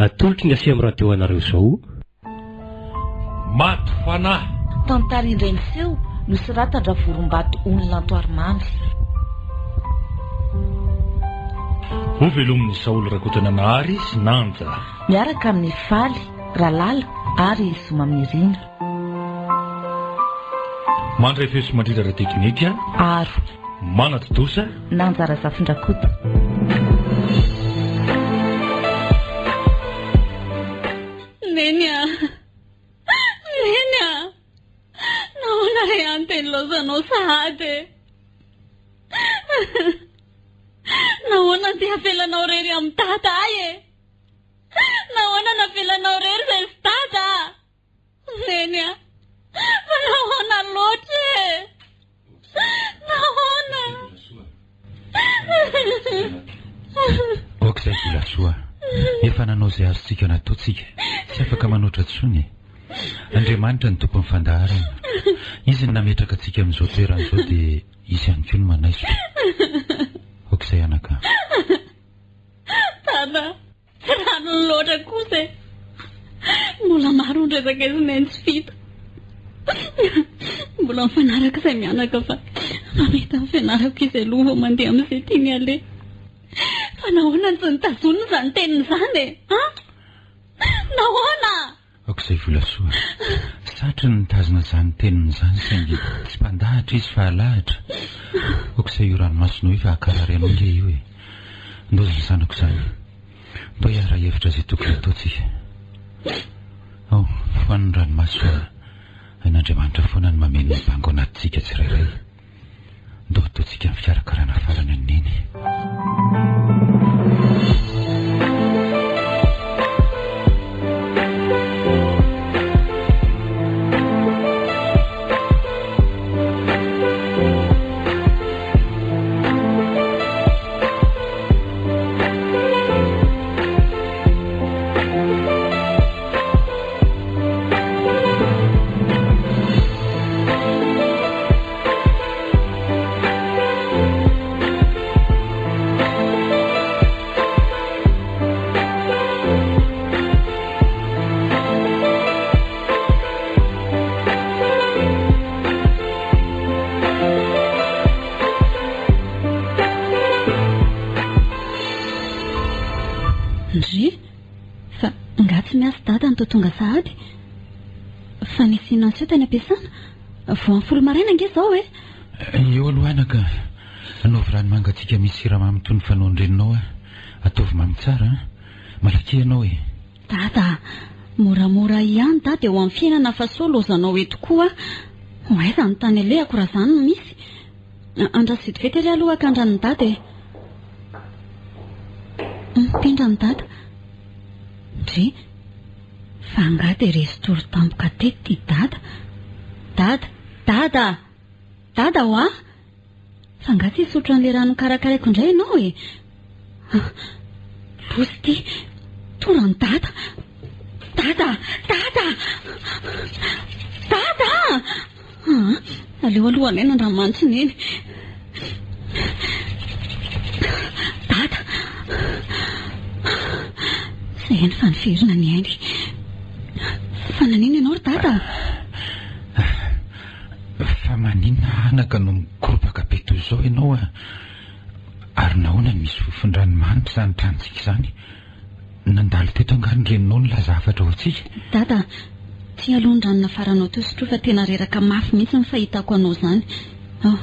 Atolotry ny Aceem Radio anareo izao. Maty fanahy. Tantara indray miseho nosoratan-dRavorombato Ony Lantoarimamy. Hovelomin'i Saholy Rakotonanahary sy Nanja. Miaraka amin'i Faly, Ralala ary Zomaminirina. Mandray feo sy mandrindra ara-teknika. Aro. Manatontosa. Nanja Razafindrakoto. Neny a! Neny a! Nahoana re any dia nilaozanao sahady e? Nahoana no te havelanao irery amin'i Dada ahy e? Nahoana navelanao irery izay sy Dada? Neny a! Fa nahoana loatra e? Nahoana? Aoka izay Volasoa. Efa nanao izay azontsika natao tsika. Tsy afaka manoatra intsony e. Andriamanitra no tompon'ny fandaharana. Izy no nametraka antsika amin'izao toerana izao dia Izy ihany koa no manaisotra. Aoka izay anaka. Dada, Tsy rariny loatra kosa e! Mbola maro ny resaka izy neny tsy vita. Mbola mifanaraka izay mianaka fa mamita ny fianarako izy aloha vao mandeha amin'izay tiany aleha. Fa nahoana no tsy nitazonina izany teniny izany e? An? Nahoana? Aoka izay Volasoa. Satriny ny nitazona izany teniny izany saingy tsy mpandahatra izy fa alahatra. Aoka izay io ranomasonao io fa hankarary anao nge io e. Ndao izany zanako izany. Ndao hiara-hevitra izay tokony hataontsika. Ao, foano ny ranomaso fa hain'Andriamanitra foana ny mameno ny banga ao anatintsika tsirairay. Ndao ataontsika ny fikarakarana farany an'i Neny. Ndry, fa nga tsy miasa dada no toa tonga sahady? Fa nisy inona niseho tany am-piasana? Vao amin'ny folo maraina ange izao e! Eo aloha anaka, anaovy rano mangatsiaka misy siramamy toy ny fanaon-dreninao a! Ataovy mamy tsara an! Malakia ianao e! Dada a! Moramora ihany dada eo amin'ny fiainana fa sao lozanao eto koa aho. Ho aiza ny tany alehako raha izany no misy? Andraso vetivety ary aloha haka ny ranon'i dada e! Mpindra an'i dada. Ndry! Fa angaha dia resy tory tampoka teto ity dada? Dada! Dada! Dada hoa! Fa angaha tsy hisotro an'ilay rano nokarakaraiko indray ianao e? Loza ity! Toran'i dada! Dada! Dada! Dada! Aa, aleo aloha alaina ny ranomanitry neny. Dada! Izay ihany fa niverina ny ainy. Fa naninona ianao ry dada? Fa maninona anaka no mikoropaka be toy izao ianao a? Ary nahoana no misy fofon-dranomanitra izany tranontsika izany? Nandalo teto angaha ny reninao nilaza hafatra ho antsika? Dada, ty aloha ny rano nafaranao teo sotroy fa tena reraka mafy mihitsy ny fahitako anao izany. Ao,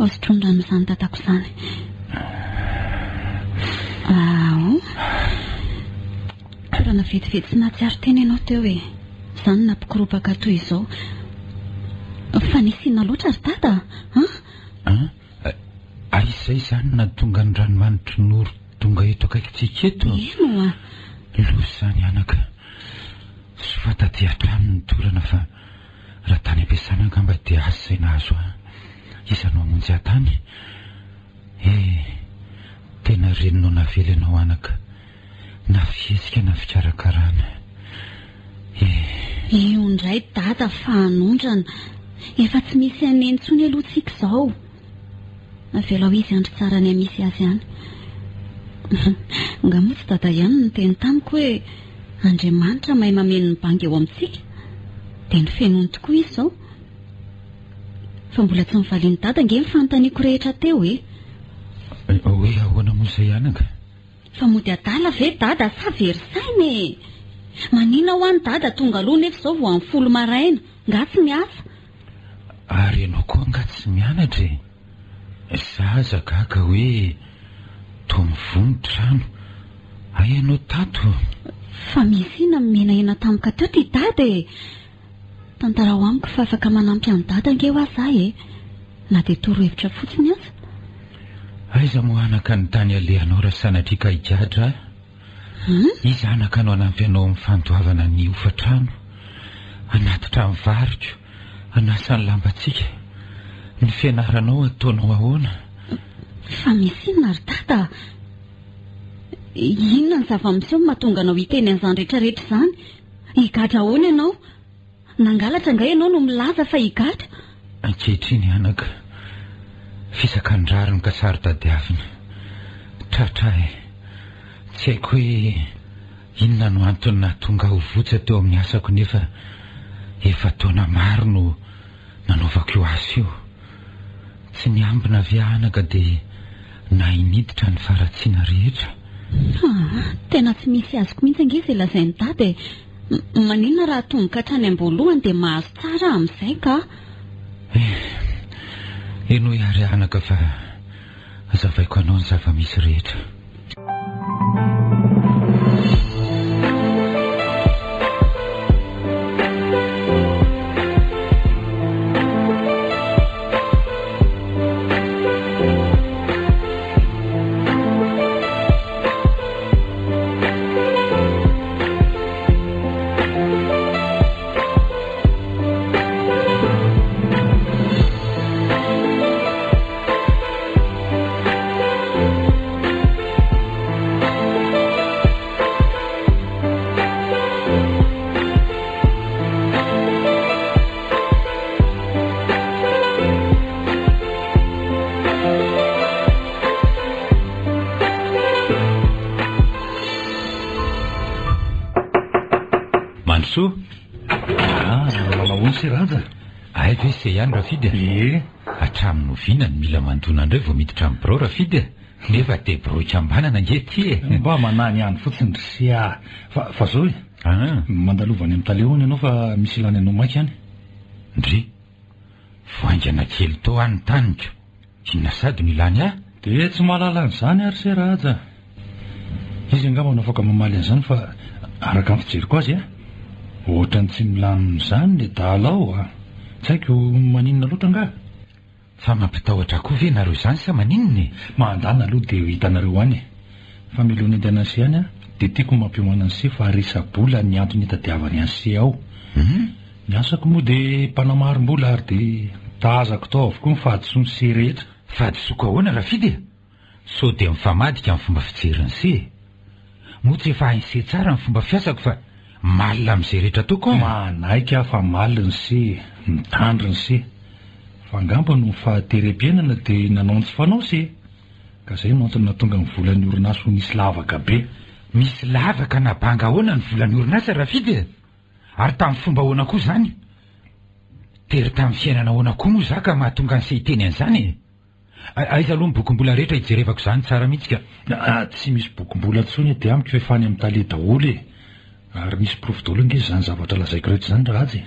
ao sotroy ny rano izany dadako izany. Ao. Torana vetivety tsy nahatsiaro tena ianao teo e. Izany no nampikoropaka toy izao. Fa nisy inona loatra ry dada a? An? Aiza izany nahatonga ny ranomanitry Noro tonga eto akaikintsika eto? Eny oa! Loza izany anaka. Soa fa taty hatrany ny torana fa raha tany am-piasana angamba dia asa izay nahazo ahy. Iza no hamonjy ahy tany? Eh! Tena reninao navela ianao anaka. Na fihetsika na fikarakarana. Eh! Io indray dada fa hanondrana. Efa tsy misy an'i Neny intsony aloha tsika izao. Avelao izy handry tsara any misy azy any. Nga moa tsy dada ihany no niteny tamiko hoe Andriamanitra mahay mameno ny banga eo amintsika? Dia nofenoiny tokoa izy izao. Fa mbola tsy nivalian'i dada ange ny fanontaniako rehetra teo e! Hoe ahoana moa izay anaka? Fa mody adala ve dada sa very saina e? Maninona hoa ny dada tonga aloha nefa izao vao amin'ny folo maraina, nga tsy miasa? Ary ianao koa angaha tsy mianatra e? Za aza gaga hoe toa mivoha ny trano. Hay ianao tato? Fa misy inona mihenahena tampoka teo ty dada e? Tantarao amiko fa afaka manampy an'i dada ange hoa za e! Na dia torohevitra fotsiny aza. Aiza moa anaka ny tany alehanao raha sanatria ka higadra ahy? Iza anaka no hanampy anao amin'ny fandoavana ny hofantrano, hanatitra ny variko, hanasa ny lambantsika? Ny fianaranao ataonao ahoana? Fa misy inona ry dada a? Inona ny zava-miseho mahatonga anao hiteny an'izany rehetrarehetra izany? Higadra ahoana ianao? Nangalatra angaha ianao no milaza fa higadra? Ankehitriny anaka, fisaka ny rariny ka saro-tadiavina. Tratra ahy. Tsy haiko hoe inona no antony nahatonga ahy ho votsa teo amin'ny asako nefa efa taona maro no nanaovako io asa io. Tsy niambina avy aho anaka dia nahay niditra ny faharatsiana rehetra. Aa, tena tsy misy azoko mihitsy ange izay lazain'i Dada e. Maninona raha atomboka hatrany am-boalohany dia mahazo tsara aho amin'izay ka. Eh, henoy àry anaka fa hazavaiko anao ny zava-misy rehetra. Mandrosoa. Ah, manahoana se Ranja? Hay ve se ihany Rafidy a? Ie. Hatramin'ny oviana no mila mandona indray vao miditra amin'ny birao Rafidy a? Nefa dia birao ikambanana ange ity e! Mba manahy ny any fotsiny ry se a! Fa, fa zao e! Ah. Mandalova any amin'ny tale hono ianao fa misy ilany anao maika any. Ndry! Vao haingana kely teo aho ny taniko. Inona sady no ilany ahy? Dia tsy mahalala an'izany ary se Raja. Izy angamba no afaka mamaly an'izany fa araka ny fijeriko azy a, ohatran'ny tsy milamina izany ny adala ao a. Tsy haiko maninona loatra angaha? Fa mampitahotra koa ve nareo izany sa maninona e? Mandana aloha dia ho hitanareo any e. Fa mialoha ny handehanan'i se any dia tiako ny mampiomana an'i se fa resa-bola ny antony hitadiavany an'i se ao. Ny asako moa dia mpanamarim-bola ary dia tazako tao avokoa ny fahadisoan'i se rehetra. Fahadisoako ahoana Rafidy e? Sao dia mifamadika ny fomba fijerin'i se e? Moa tsy efa hain'i se tsara ny fomba fiasako fa malina amin'izay rehetra ataoko aho? Manaiky aho fa malina se e, mitandrina se. Fa angamba noho ny fahaterem-piainana dia nanao ny tsy fanao se. Ka izay no antony nahatonga ny volan'ny orinasa ho nisy lavaka be. Misy lavaka na banga ahoana ny volan'ny orinasa Rafidy e? Ary tamin'ny fomba ahoana koa izany? Tery tamin'ny fiainana ahoana koa moa izaho ka mahatonga an'i se hiteny an'izany e? Aiza aloha ny bokim-bola rehetra hijerevako izany tsara mihitsy ka. Ah, tsy misy bokim-bola intsony aty amiko fa efa any amin'ny tale daholo e! Ary misy porofo daholo ange izany zavatra lazaiko rehetra izany Rahaja e!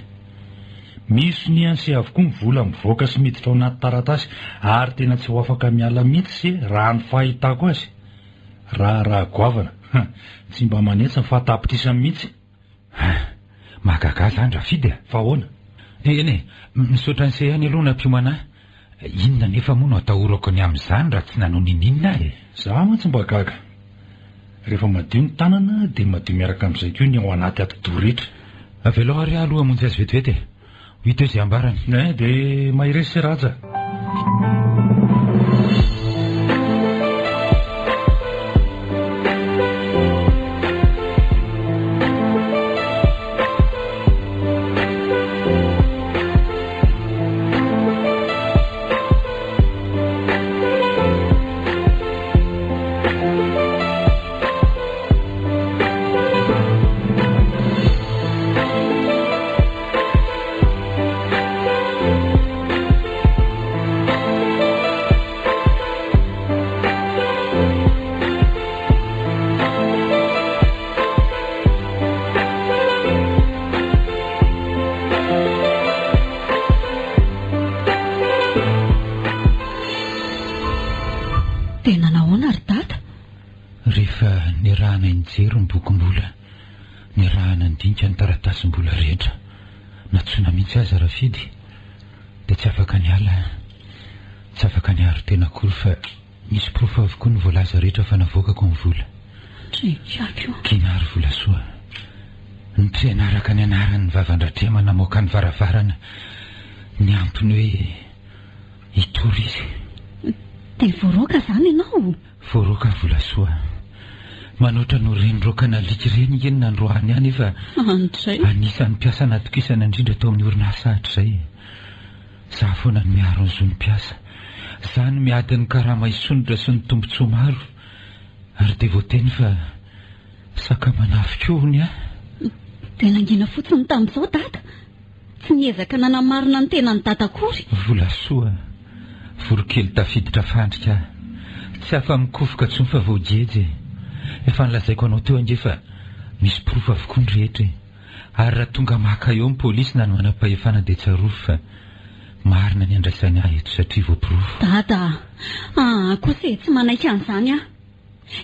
Misy sonia an'i se avokoa ny vola mivoaka sy miditra ao anaty taratasy ary tena tsy ho afaka miala mihitsy se raha ny fahitako azy. Raharaha goavana, ha! Tsy mba manetsy ny fahatapitrisany mihitsy. Ah! Mahagaga ahy izany Rafidy a! Fa ahoana? Eny e! Misaotra an'i se ihany aloha nampiomana ahy. Inona anefa moa no atahorako ny amin'izany raha tsy nanao n'inon'inona aho e? Za mantsy mba gaga. Rehefa madio ny tanana dia madio miaraka amin'izay koa ny ao anaty atidoha rehetra. Avelao ary aho aloha hamonjy azy vetivety e! Ho hita eo izay ambarany. Eh, dia mahereza se Raja. Dia nanahoana ry dada? Rehefa niarahanay nijery ny bokim-bola, niarahana nidinika ny taratasim-bola rehetra, nantsoina mihitsy aza Rafidy, dia tsy afaka niala aho. Tsy afaka niaro tena akory fa misy porofo avokoa ny voalaza rehetra fa navoakako ny vola. Drekako. Gina ary Volasoa. Nitrenaraka ny anarany ny vavan-dRatrema namoaka ny varavarana, niampy ny hoe hitory izy. Dia voaroaka izany ianao? Voaroaka Volasoa. Manoatra noho ireny roakan'alika ireny ange ny nandroahany ahy nefa Andray. anisan'ny mpiasa natokisana indrindra tao amin'ny orinasa hatrizay. Za foana no miaro ny zon'ny mpiasa. Za no miady ny karama hisondrotra sy ny tombontsoa maro. Ary dia voateny fa saka manafika io hono ahy. Dia nangina fotsiny tamin'izao Dada. Tsy niezaka nanamarina ny tenan'i Dada akory. Volasoa, voronkely tafiditra fandrika aho. Tsy afa-mikofoka intsony fa voageja e. Efa nolazaiko anao teo ange fa misy porofo avokoa ny rehetra e. Ary raha tonga maka eo ny polisy na ny manam-pahefana dia tsarovy fa marina ny andraisany ahy eto satria voaporofo. Dada a! Aa kosa e, tsy manaiky an'izany aho.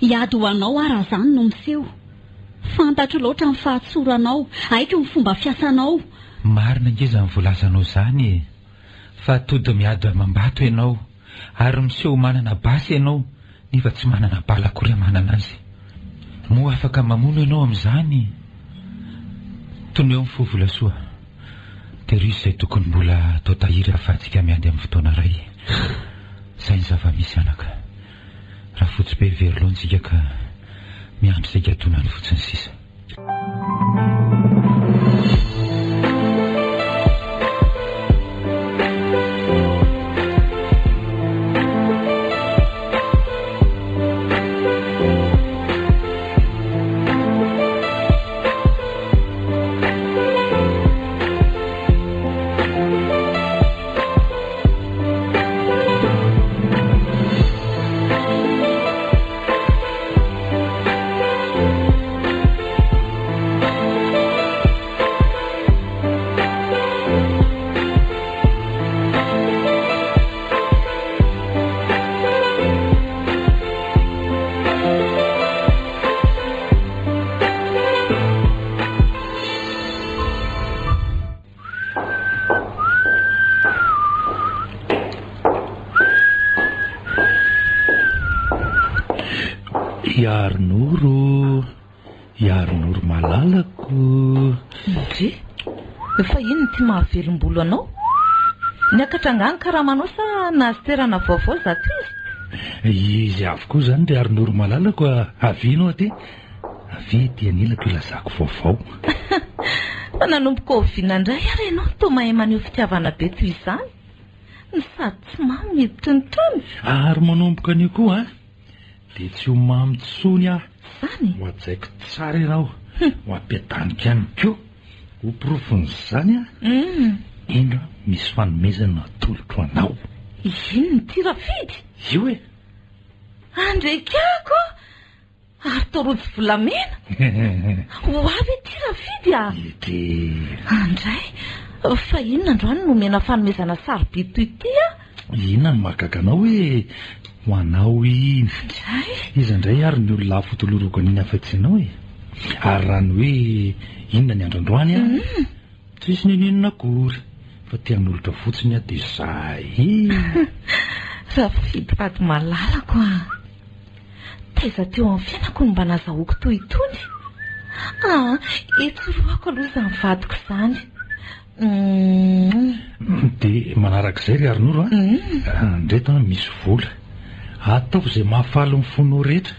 Hiady ho anao aho raha izany no miseho. Fantatro loatra ny fahatsoranao, haiko ny fomba fiasanao. Marina ange izany voalazanao izany e! Fa tody miady amam-bato ianao, ary miseho ho manana basy ianao, nefa tsy manana bala akory hamanana azy. Moa afaka mamono ianao amin'izany? Toneo ny fo Volasoa. Terio izay tokony mbola atao tahiry ahafahantsika miady amin'ny fotoana iray. Izay ny zava-misy anaka. Rafotsy be very loantsika ka miandry izay higadonany fotsiny sisa. Iarinoro, Iarinoro malalako. Ndry, fa inona ity mahavelom-bolo anao? Niakatra angaha ny karamanao sa nahazo toerana vaovao izato izy? Izy avokoa izany ry Arinoro malalako a! Avia ianao aty. Avia ety anilako ilazako vaovao. Fa nanomboka oviana indray ary ianao no toa mahay maneho fitiavana be toy izany? No sady tsy mamo miditra ny trano? Ary manomboka anio koa an, dia tsy ho mamo intsony aho. Izany? Ho hajaiko tsara ianao, ho ampiadaniko ihany koa. Ho porofon'izany an, indro misy fanomezana atolotro anao. Inona ity Rafidy? Io e! Andrekako! Ary toa rojo volamena? Ho avy ety Rafidy a! Ety. Andray, fa inona androany no omena fanomezana sarobidy toy ity a? Inona no mahagaga anao hoe ho anao iny? Andray. Iza indray ary ny olona hafa hotolorako an'iny afa-tsy ianao e? Ary raha ny hoe inona ny andro androany a? Tsisy n'inon'inona akory, fa te hanolotra fotsiny aho dia izay. Rafidy vady malalako a! Taiza teo amin'ny fiainako no mba nazahoako toy itony? Ah, etsorohako aloha izany vadiko izany. Humm. Dia manarak'izay ry Harinoro a, ndreto an misy vola. Ataovy izay mahafaly ny fonao rehetra.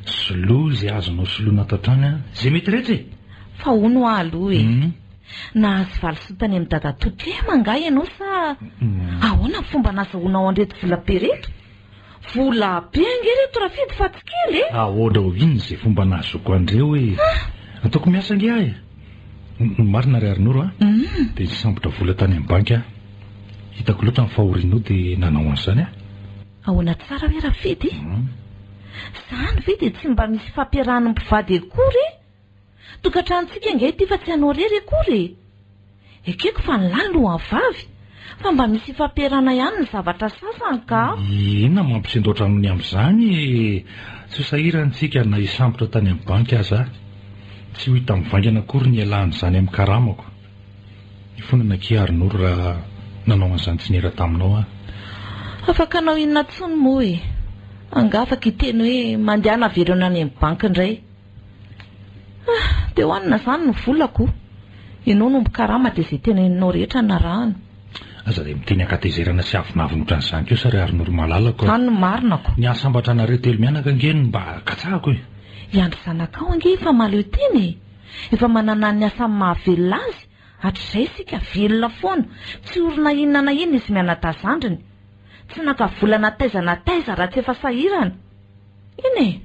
Soloy izay azonao soloina ato an-trano an, izay mety rehetra e! Fa hono hoa aloha e, nahazo valisoa tany amin'i dadatoa Clema angaha ianao sa ahoana ny fomba nazahoanao an'ireto vola be ireto? Vola be ange reto Rafidy fa tsy kely e! Ahoana ho inona izay fomba nahazoako an'ireo e? Ataoko miasa ange aho e! Ny marina ry Harinoro a, dia nisambotra vola tany amin'ny banky aho. Hitako loatra ny fahorianao dia nanao an'izany aho. Ahoana tsara hoe Rafidy? Izany ve dia tsy mba misy fampiarahan'ny mpivady akory e? Tokantranontsika ange ity fa tsy anao irery akory e! Ekeko fa ny lahy lohan'ny vavy. Fa mba misy ifampiarahana ihany ny zavatra sasany ka. Inona mampisendoatra ny amin'izany e? Tsy ho sahirana isika na hisambotra tany amin'ny banky aza. Tsy ho hita mivaingana akory ny hialan'izany amin'ny karamako. Nifonana akia Harinoro raha nanao an'izany tsy niera taminao aho. Afaka hanao inona intsony moa e? Angaha afaka hiteny hoe mandehana avereno any amin'ny banky indray. Ah, dia hohanina izany ny volako. Ianao no mikarama dia izay teneninao rehetra no arahana. Aza dia miteny an-katezerana sy avonavona ohatran'izany kosa ry Harinoro malalako a. Izany no marina ko. Ny hahasambatra anareo telo mianaka ange no mba katsahako e. I Andry zanakao ange efa mahaleo tena e. Efa manana ny asany mahavelona azy, hatrizay isika velona foana, tsy ory na inona na inona izy mianadahy zandriny. Tsy naka vola na taiza na taiza raha tsy efa sahirana. Eny e!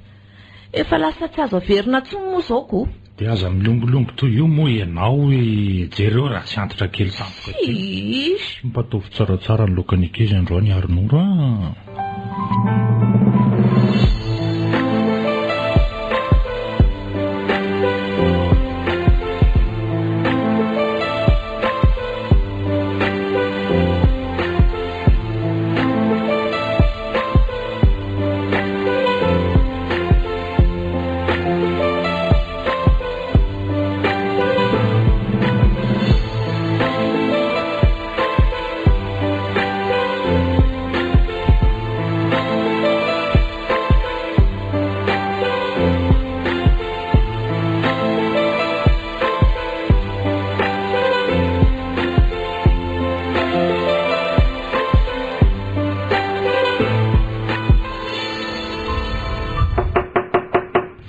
Efa lasa tsy azo averina intsony moa izao ko. Dia aza milongilongy toy io moa ianao e! Jereo raha tsy antitra kely tampoka teo. Tsia! Mba ataovy tsaratsara ny laokan'ny ankizy androany Harinoro a!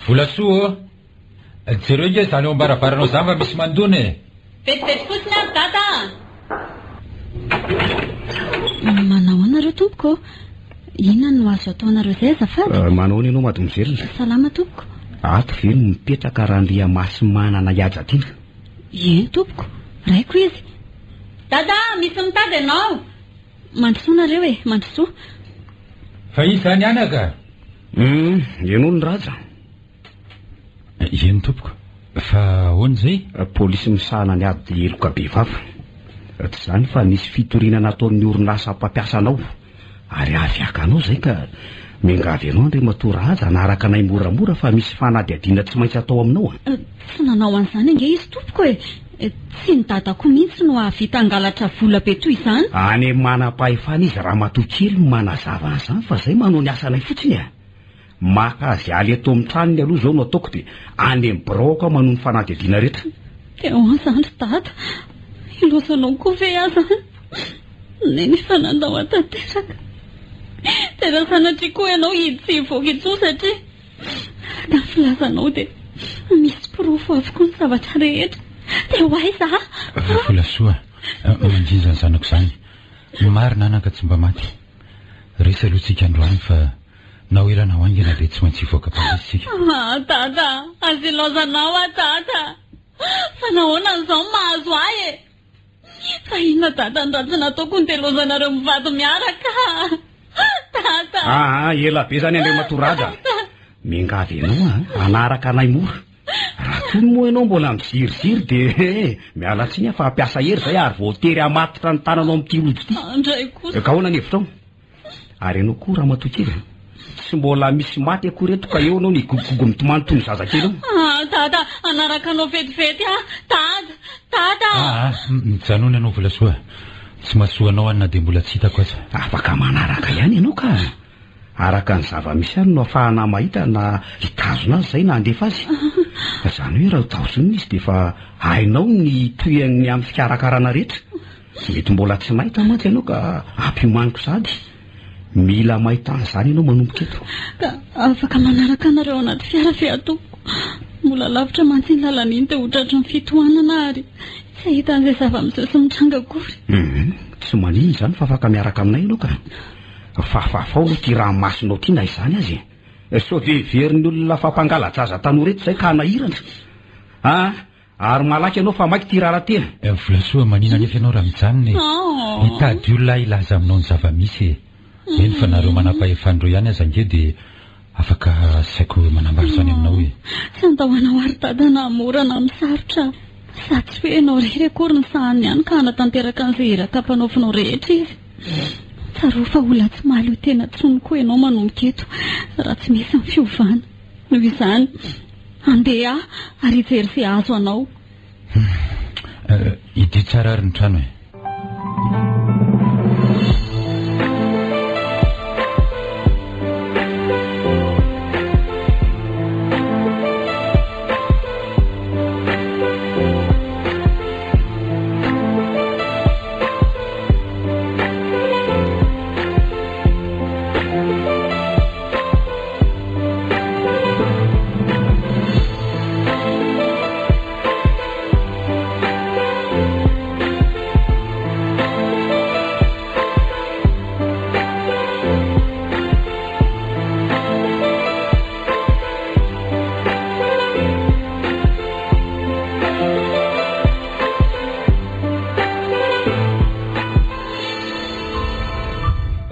Volasoa ô! Jereo ange izany eo am-baravaranao izany fa misy mandona e! Vetivety fotsiny ary dada a! Manao ahoana nareo tompoko ô? Inona no azo ataonareo izay azafady? Manao ahoana ianao mademoiselle? Salama tompoko. Ato ve no mipetraka Randriamasimanana Iajatiana? Eny tompoko, raiko izy. Dada a, misy mitady ianao. Mandrosoa nareo e, mandrosoa. Fa iza izany anaka? Hum, ianao no Raja? Eny tompoko, fa ahoana izay? Polisy misahana ny ady heloka bevava. Tsy izany fa nisy fitoriana nataon'ny orinasa mpampiasa anao ary avy haka anao izay ka miangavy anao Andriamatoa Raja hanaraka anay moramora fa misy fanadihadiana tsy maintsy atao aminao a. Tsy nanao an'izany ange izy tompoko e! Tsy ny dadako mihitsy no hahavita hangalatra vola be toy izany. Any amin'ny manam-pahefana izy ramatoa kely no manazava an'izany fa izay manao ny asanay fotsiny a! Maka azy hiala eto amin'ny tranony aloha izao no ataoko dia any amin'ny biraoko aho manohy ny fanadihadiana rehetra. Dia ahoana izany ry dada? Ilaozanao koa ve aho izany? Neny efa nandao ahy tanteraka. Dia raha sanatria koa ianao hidy tsy hivoaka intsony satria araka ny filazanao dia misy porofo avokoa ny zavatra rehetra. Dia ho aiza aho? Volasoa, mangina izany zanako izany. Marina anaka tsy mba maty. Resy aloha tsika androany fa Na ho ela na ho haingana dia tsy maintsy hivoaka mpandresy isika. Ah, Dada, aza ilaozanao aho Dada. Fa nahoana an'izao no mahazo ahy e? Fa inona Dada ny ratsy nataoko no dia ilaozanareo mivady miaraka? Dada. Ah, ah, ela be izany Andriamatoa Raja. Miangavy anao aho, hanaraka anay mora. Raha toa moa ianao mbola miziriziry dia eh, miala tsiny aho fa hampiasa hery izay ary voatery hamatotra ny tananao amin'ity rojo ity. Andray kosa. Ka ahoana ny hevitrao? Ary ianao koa ramatoa kely a! Tsy mbola misy maty akory eto ka eo ianao no higogogogo mitomany toy ny zazakely eo. Ah, Dada, hanaraka anao vetivety aho. Dada! Dada! Ah, ah, mijanona ianao Volasoa. Tsy mahasoa anao any na dia mbola tsy hitako aza. Afaka manaraka ihany ianao ka. Araka ny zava-misy ihany no afahana mahita na hitazona azy izay na handefa azy. Izany hoe raha ho tazonina izy dia efa hainao ny tohiny amin'ny fikarakarana rehetra. Mety mbola tsy mahita mantsy ianao ka ampiomaniko sahady. Mila mahita an'izany ianao manomboka eto. Ka afaka manaraka anareo anaty fiara ve aho tompoko? Mbola lavitra mantsy iny lalana iny dia ho tratry ny fitohanana ary tsy hahita an'izay zava-miseho sy mitranga akory. Hum, tsy maninona izany fa afaka miaraka aminay ianao ka. Fafafao aloha ity ranomasonao ity na izany aza e. Sao dia heverin'ny olona fa mpangala-jaza tanora eto izay ka hanahirana. Ah, Ary malaky ianao fa maika ity raharaha ity e! Volasoa, manina anefa ianao raha mijanona e! Hitady olona hilaza aminao ny zava-misy e! Eny fa nareo manam-pahefana ireo ihany aza ange dia afaka asaiko manambara izany aminao e! Tsy handao anao ary dada na mora na amin'ny sarotra. Sady tsy hoe ianao irery akory no sahaniny ihany ka hanatanteraka an'izay iraka ampanaovinao rehetra izy. Tsarovy fa olona tsy mahaleo tena intsony koa ianao manomboka eto raha tsy misy ny fiovana. Noho izany, handeha aho ary hijery izay hahazo anao. Hidio tsara ary ny trano e.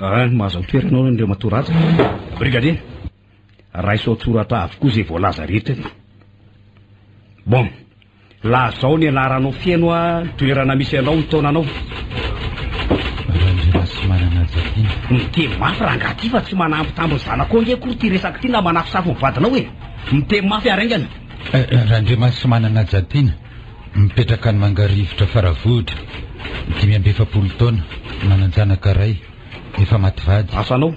Ah, mahazo ny toerana ao Andriamatoa Raja. Brigadier, raiso an-tsoratra avokoa izay voalaza rehetra eto. Bon, lazao ny anaranao feno a, ny toerana misy anao, ny taonanao. Randrianasimanana Hajatiana. Miteny mafy rangahy ty fa tsy manambitamby ny zanakao ange akory ty resaka ty na manafosafo ny vadinao e. Miteny mafy ary haingana. Randriamasimanana Hajatiana, mipetraka any Mangarivotra Faravohitra, 45 taona, manan-janaka iray. Efa maty vady. Asanao?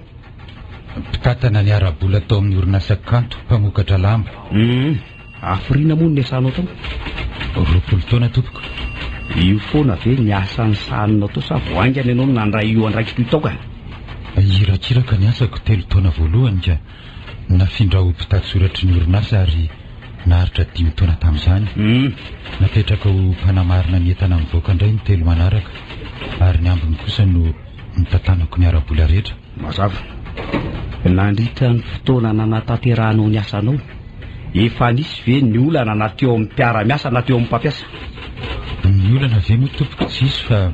Mpitantana ny ara-bola tao amin'ny orinasa Kanto, mpamokatra lamba. Hum, hafiriana moa no niasanao tao? 20 taona tompoko. Io foana ve ny asa nisahaninao tao sa vao haingana ianao no nandray io andraikitra io tao ka? Irakiraka ny asako telo taona voalohany ka nafindra ho mpitantsoratry ny orinasa ary naharitra dimy taona tamin'izany. Hum. Napetraka ho mpanamarina ny entana mivoaka indray ny telo manaraka ary ny ambiny kosa no nitantanako ny ara-bola rehetra. Mazava. Nandritra ny fotoana nanatanterahanao ny asanao, efa nisy ve ny olana na teo amin'ny mpiara-miasa na teo amin'ny mpampiasa? Ny olana ve moa tompoko tsy hisy fa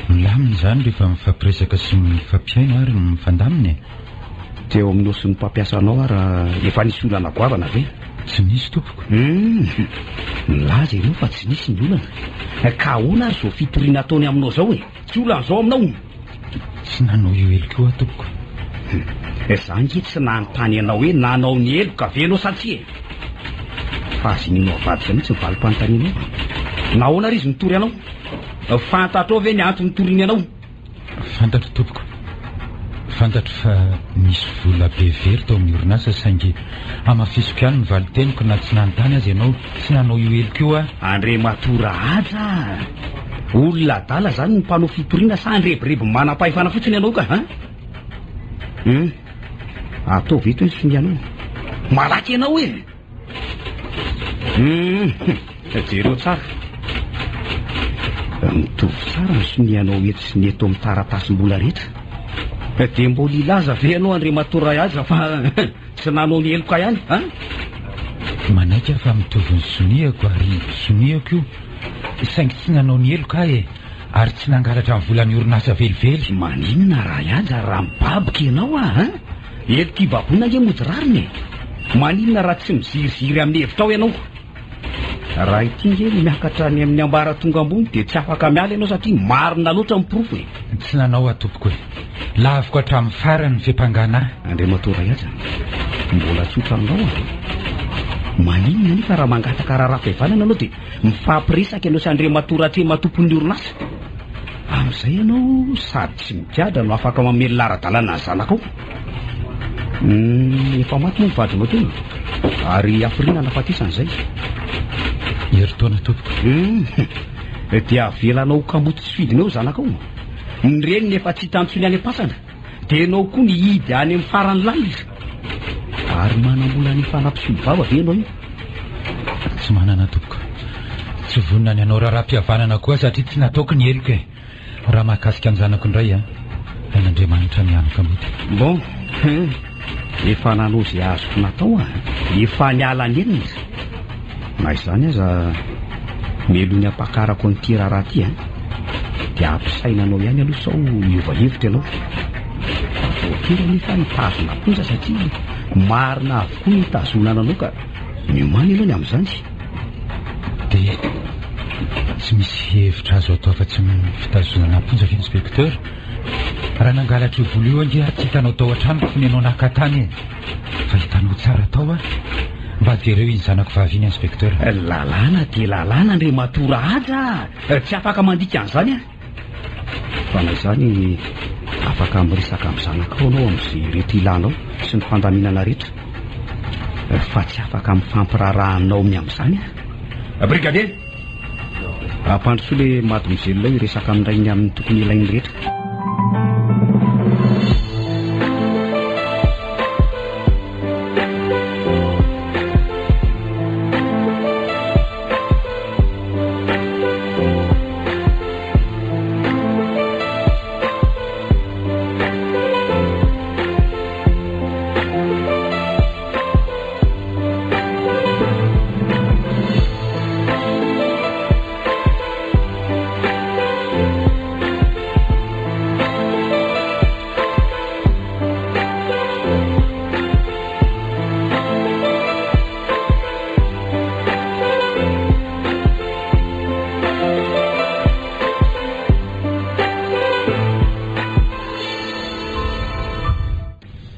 milamina izany rehefa mifampiresaka sy mifampihaino ary mifandamina e. Teo aminao sy ny mpampiasa anao ary efa nisy olana goavana ve? Tsy nisy tompoko. Hum, nilaza ianao fa tsy nisy ny olana. Ka ahoana ary izao fitoriana ataony aminao izao e? Tsy olana izao aminao? Tsy nanao io heloka io aho tompoko. Hum, za ange tsy nanontany anao hoe nanao ny heloka ve ianao sa tsia e? Fa aza inianao avadika mihitsy ny valim-panontanianao. Nahoana ary izy nitory anao? Fantatrao ve ny antony nitoriany anao? Fantatro tompoko. Fantatro fa nisy vola be very tao amin'ny orinasa saingy hamafisiko ihany ny valin-teniko na tsy nanontany aza ianao, tsy nanao io heloka io aho. Andriamatoa Rahaja a! Olona adala izany ny mpanao fitoriana sa andrebireby manam-pahefana fotsiny ianao ka an? Hum, ataovy eto ny sonianao. Malaky ianao e! Hum, jereo tsara. Mitovy tsara ny sonianao eto sy ny eto amin'ny taratasim-bola rehetra. Dia mbola hilaza ve ianao Andriamatoa Rahaja fa tsy nanao ny heloka ihany an? Manaiky aho fa mitovy ny soniako ary soniako io. Saingy tsy nanao ny heloka aho e! Ary tsy nangalatra ny volan'ny orinasa velively. Maninona Rahaja raha mibaboka ianao ah an? Heloka ibaboina ange mody rariny e! Maninona raha tsy miziriziry amin'ny hevitrao ianao? Raha ity nge no miakatra any amin'ny ambaratonga ambony dia tsy afaka miala ianao satria marina loatra ny porofo e! Tsy nanao aho tompoko e! Laviko hatramin'ny farany ny fiampangana ahy. Andriamatoa Rahaja, mbola tsotra aminao aho. Maninona anefa raha mangataka raharaha-pihavanana ianao dia mifampiresaka ianao sy Andriamatoa Ratrema tompon'ny orinasa? Amin'izay ianao sady tsy migadra no afaka mamelona ara-dalàna ny zanakao. Hmm, efa maty moa ny vadinao teo ary hafiriana nahafatesana izay? Herintaona tompoko. Hmm, dia avelanao ho kamoty tsy fidiny eo zanakao. Ny reniny efa tsy hita intsony any am-pasana. Dia ianao koa nihidy any amin'ny farany lalina. Ary manam-bola hanefana mpisolo vava ve ianao io? Tsy manana tompoko. Tsy vonona ny hanao raharaham-pihavanana koa satria tsy nataoko ny heloka e. Raha mahakasika ny zanako indray an, hain'Andriamanitra ny hanoka mody. Bon, hein, efa nanao izay azoko natao aho, efa niala nenina. Na izany aza, meloa ny hampakarako an'ity raharaha ity an, dia ampisaina anao ihany aloha sao miova hevitra ianao. Voatery anefa hitazona am-ponja satria marina avokoa ny hitazonana anao ka miomàna ianao ny amin'izany. Dia, Tsy misy hevitra azo atao afa-tsy ny fitazonana am-ponja ve inspecteur? Raha nangalatra io vola io ange aho tsy hitanao tao an-tranoko fony ianao naka tany e! Fa hitanao tsara tao aho. Mba jereo iny zanako vavy iny inspecteur. Lalàna dia lalàna Andriamatoa Rahaja a! Tsy afaka mandika an'izany aho. Fa na izany afaka miresaka amin'ny zanakao ianao amin'izay rehetra ilanao sy ny fandaminana rehetra. Fa tsy afaka mifampiraharaha aminao ny amin'izany aho. Brigadier! Ampandrosoa ilay mademoiselle ilay hiresaka amin'ny rainy amin'ny tokony ilainy rehetra.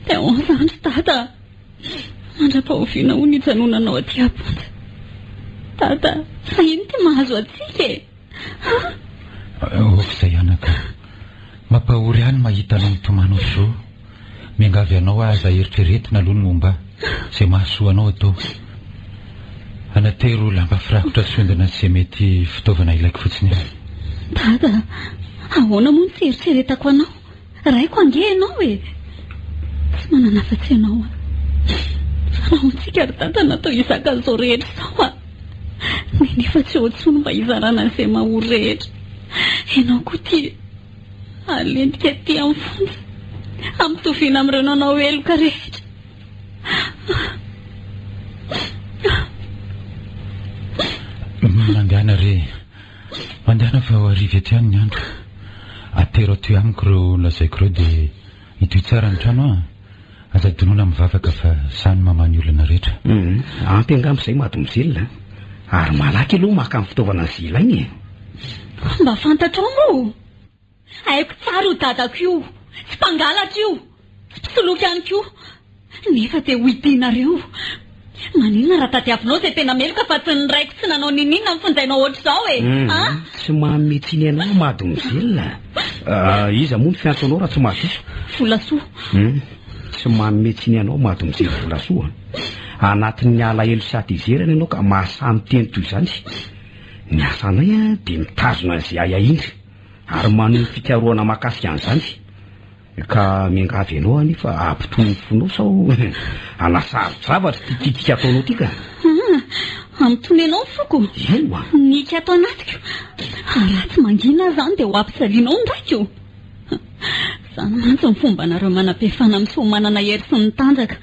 Dia ahoana izany ry Dada? Mandra-pahoviana hono hijanonanao aty am-ponja? Dada, fa ino ity mahazo antsika e? Aoka izay anaka. Mampahory ahy ny mahita anao mitomany ohatr'izao. Miangavy anao aho aza eritreretina aloha ny momba ahy. Izay mahasoa anao atao. Anatero lamba firakotra sy ondana sy izay mety fitaovana ilaiko fotsiny aho. Dada, ahoana moa no tsy eritreretako anao? Raiko ange ianao e! Tsy manana afa-tsy ianao aho. Fa nahoantsika ry Dada natao hizaka an'izao rehetra izao a! Neny efa tsy eo intsony mba hizarana an'izay mahory rehetra. Ianao koa ity halentika aty amin'ny fonja, hampitoviana amin'ireo nanao heloka rehetra. Mandehana re. Mandehana fa ho hariva eto ihany ny andro. Atero aty amiko ireo lazaiko ireo dia hitohy tsara ny trano an! Aza adinoina mivavaka fa sahy ny mamaha ny olana rehetra. Hum, ampy angamba izay mademoiselle a! Ary malaky aloha maka ny fitaovana izay ilaina e! Mba fantatrao moa? Haiko tsara io dadako io, tsy mpangalatra io, tsy mpisoloky ihany koa. Nefa dia hoidianareo. Maninona raha tadiavinao izay tena meloka fa tsy ny raiko tsy nanao niniana no fonjainao ohatr'izao e? Hum, tsy manome tsiny anao mademoiselle a! Iza moa no fiantso anao raha tsy mahadiso? Volasoa. Hum, tsy manome tsiny anao mademoiselle Volasoa a! Anatin'ny alahelo sy hatezerana ianao ka mahasahy miteny toy izany. Ny asanay dia mitazona an'izay ahiahiana ary manohy ny fikarohana mahakasika an'izany. Ka miangavy anao aho anefa hampitony ny fonao sao hanasaro-javatra ity kitika ataonao ity ka. Ah, hampitony anao ny foko? Ewa. Ny hika ato anatiko. Raha tsy mangina aho izany dia ho ampijalianao ny raiko. Izany mantsy ny fombanareo manam-pahefana miseho manana hery sy ny tanjaka.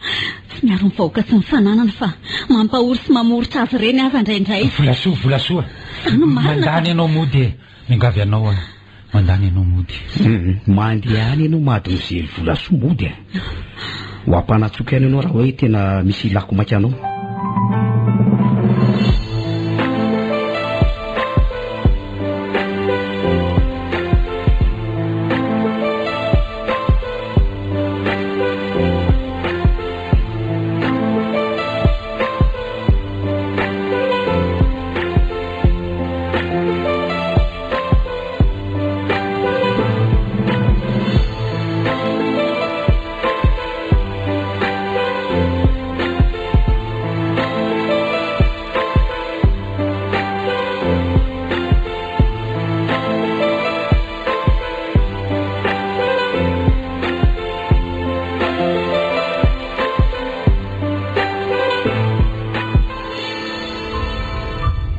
Tsy miaro ny vahoaka sy ny fananany fa mampahory sy mamoritra azy ireny aza indraindray. Volasoa, volasoa. Izany marina. Mandany ianao mody e. Miangavy anao aho. Mandany ianao mody. Mandeha any ianao mademoiselle Volasoa mody a. Ho ampanatsoiko ihany ianao raha hoe tena misy ilako maika anao.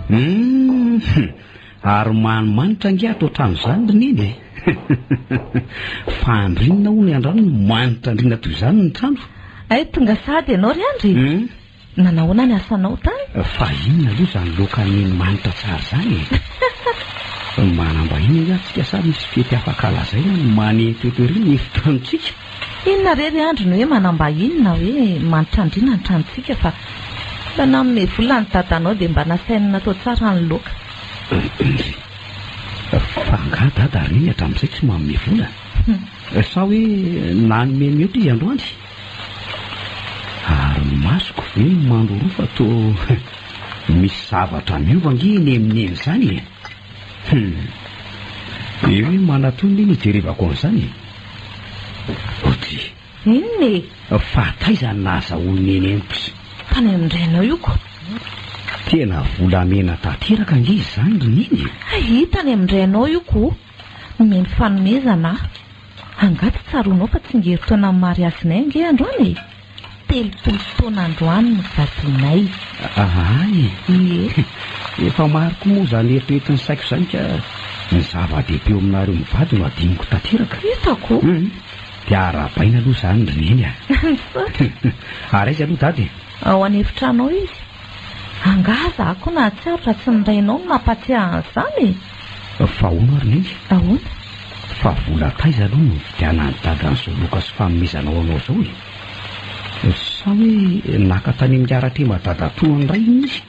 Hum! Ary manimanitra ange ato an-trano izany ry neny e! Fa andrinina hono iandrano no manitra andriana toy izany ny trano. Hay tonga sahady ianao ry Andry? Hum? Nanahoana ny asanao tany? Fa inona aloha izany laoka neny manitra tsara izany e? Manam-bahiny angaha tsika sa misy fety afaka lazaina no manenty eto ery ny efitranontsika? Inona re ry Andry no hoe manam-bahiny na hoe manitra andriana ny tranontsika fa mba nanome vola ny dadanao dia mba nasainy natao tsara ny laoka. Ndry. Fa angaha dada ary neny hatramin'izay tsy manome vola? Sa hoe nanome mihoatra izy androany? Ary ny masoko ve no mandroroa fa toa misy zavatra miova ange eny amin'i neny izany e! Hum. Eo hoe manatony neny hijerevako an'izany e! Odry. Inona e? Fa taiza no nahazahoan'i neny an'ity? Tany amin-drainao io ko. Tena volamena tanteraka ange izany ry neny e! Hay, tany amin-drainao io ko. Nomeny fanomezana aho. Angaha tsy tsaroanao fa tsingerin-taonan'ny mariazinay ange androany e? 30 taona androany no vadinay. Ahay! Ie. Efa maro koa moa izany eritreretin'ny saiko izany ka ny zava-dehibe eo aminareo mivady no adinoko tanteraka. Hitako. Hum. Dia arahabaina aloha izany ry Neny a. Misaotra. Ary aiza aloha Dada e? Ao an'efitrano ao izy. Angaha za koa nahatsiaro raha tsy ny rainao no nampatsiahy an'izany e? Fa hono ary Neny? Ahoana? Fa vola taiza aloha no nividianan'i Dada an'izao loka sy fanomezana ho anao izao e? Sa hoe naka tany amin'ny Aratema dadatoany indray iny izy?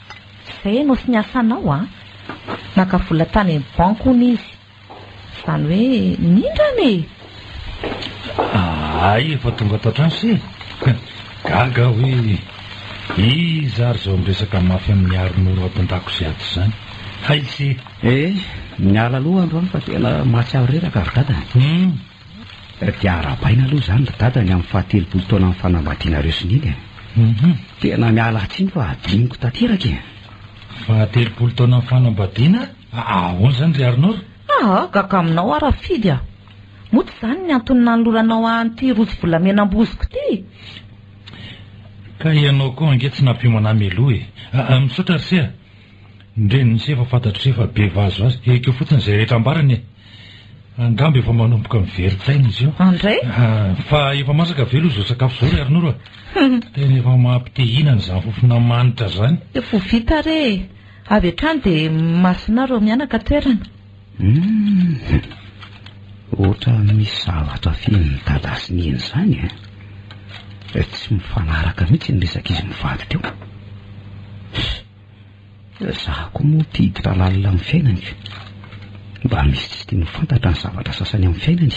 Izay ianao sy ny asanao an! Naka vola tany amin'ny banky hono izy. Izany hoe nindrana e! Hay efa tonga ato an-trano se! Gaga aho hoe iza ary izao miresaka mafy amin'i Harinoro ato an-dakozia ato izany. Hay se! Eh, niala aloha androany fa tena mahatsiaro reraka ry dada. Hum. Dia arahabaina aloha izany ry dada ny amin'ny fahatelopolo taonan'ny fanambadianareo sy Neny e. Hum. Tena miala tsiny fa adinoko tanteraka e. Fahatelopolo taonan'ny fanambadiana? Ahoana izany ry Arnaud? Aa, gaga aminao aho Rafidy a! Moa tsy izany ny antony nanoloranao ahy an'ity rojo volamena am-bozoko ity? Ka ianao koa ange tsy nampiomana ahy mialoha e! Misaotra ry se a! Ny renin'i se efa fantatro se fa be vazivazy, ekeo fotsiny izay rehetra ambarany e! Angamba efa manomboka miverin-tsaina izy io. Andray? Fa efa masaka ve aloha izao sakafo izao ry Arnaud a? Tena efa mampite hihinana izany fofona manitra izany. Efa ho vita re e! Avy hatrany dia masina ireo mianaka toerana. Humm. Ohatran'ny misy zavatra fenon'i Dada sy Neny izany e. Tsy mifanaraka mihitsy ny resak'izy mivady teo. Za koa moa te hiditra lalina amin'ny fiainany. Mba misy tsy tiany ho fantatra ny zavatra sasany amin'ny fiainany.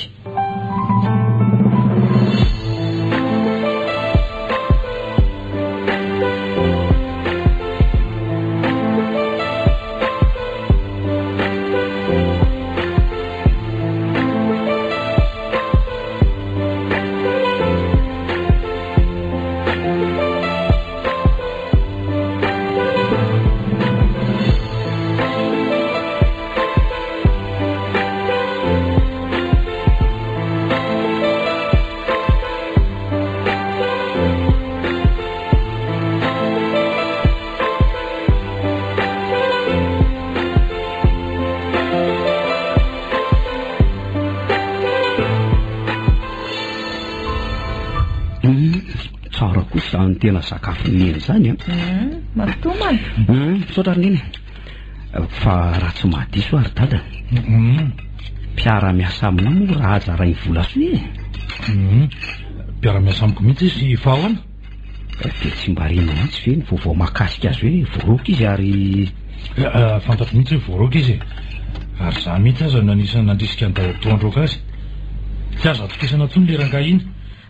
Tsara kosa izany tena sakafon'i Neny izany an. Mazotoa Misaotra ry Neny. Fa raha tsy mahadiso aho ry Dada. Mpiara-miasa aminao moa Rahaja Rainivolasoa e? Mpiara-miasa amiko mihitsy izy fa ahoana? Dia tsy mba renao mihitsy ve ny vaovao mahakasika azy hoe voaroaka izy ary... Fantatro mihitsy hoe voaroaka izy e. Ary izaho mihitsy aza no anisan'ny nandrisika an'i Dadatoa handroaka azy. Tsy azo atokisana intsony ilay rangahy iny.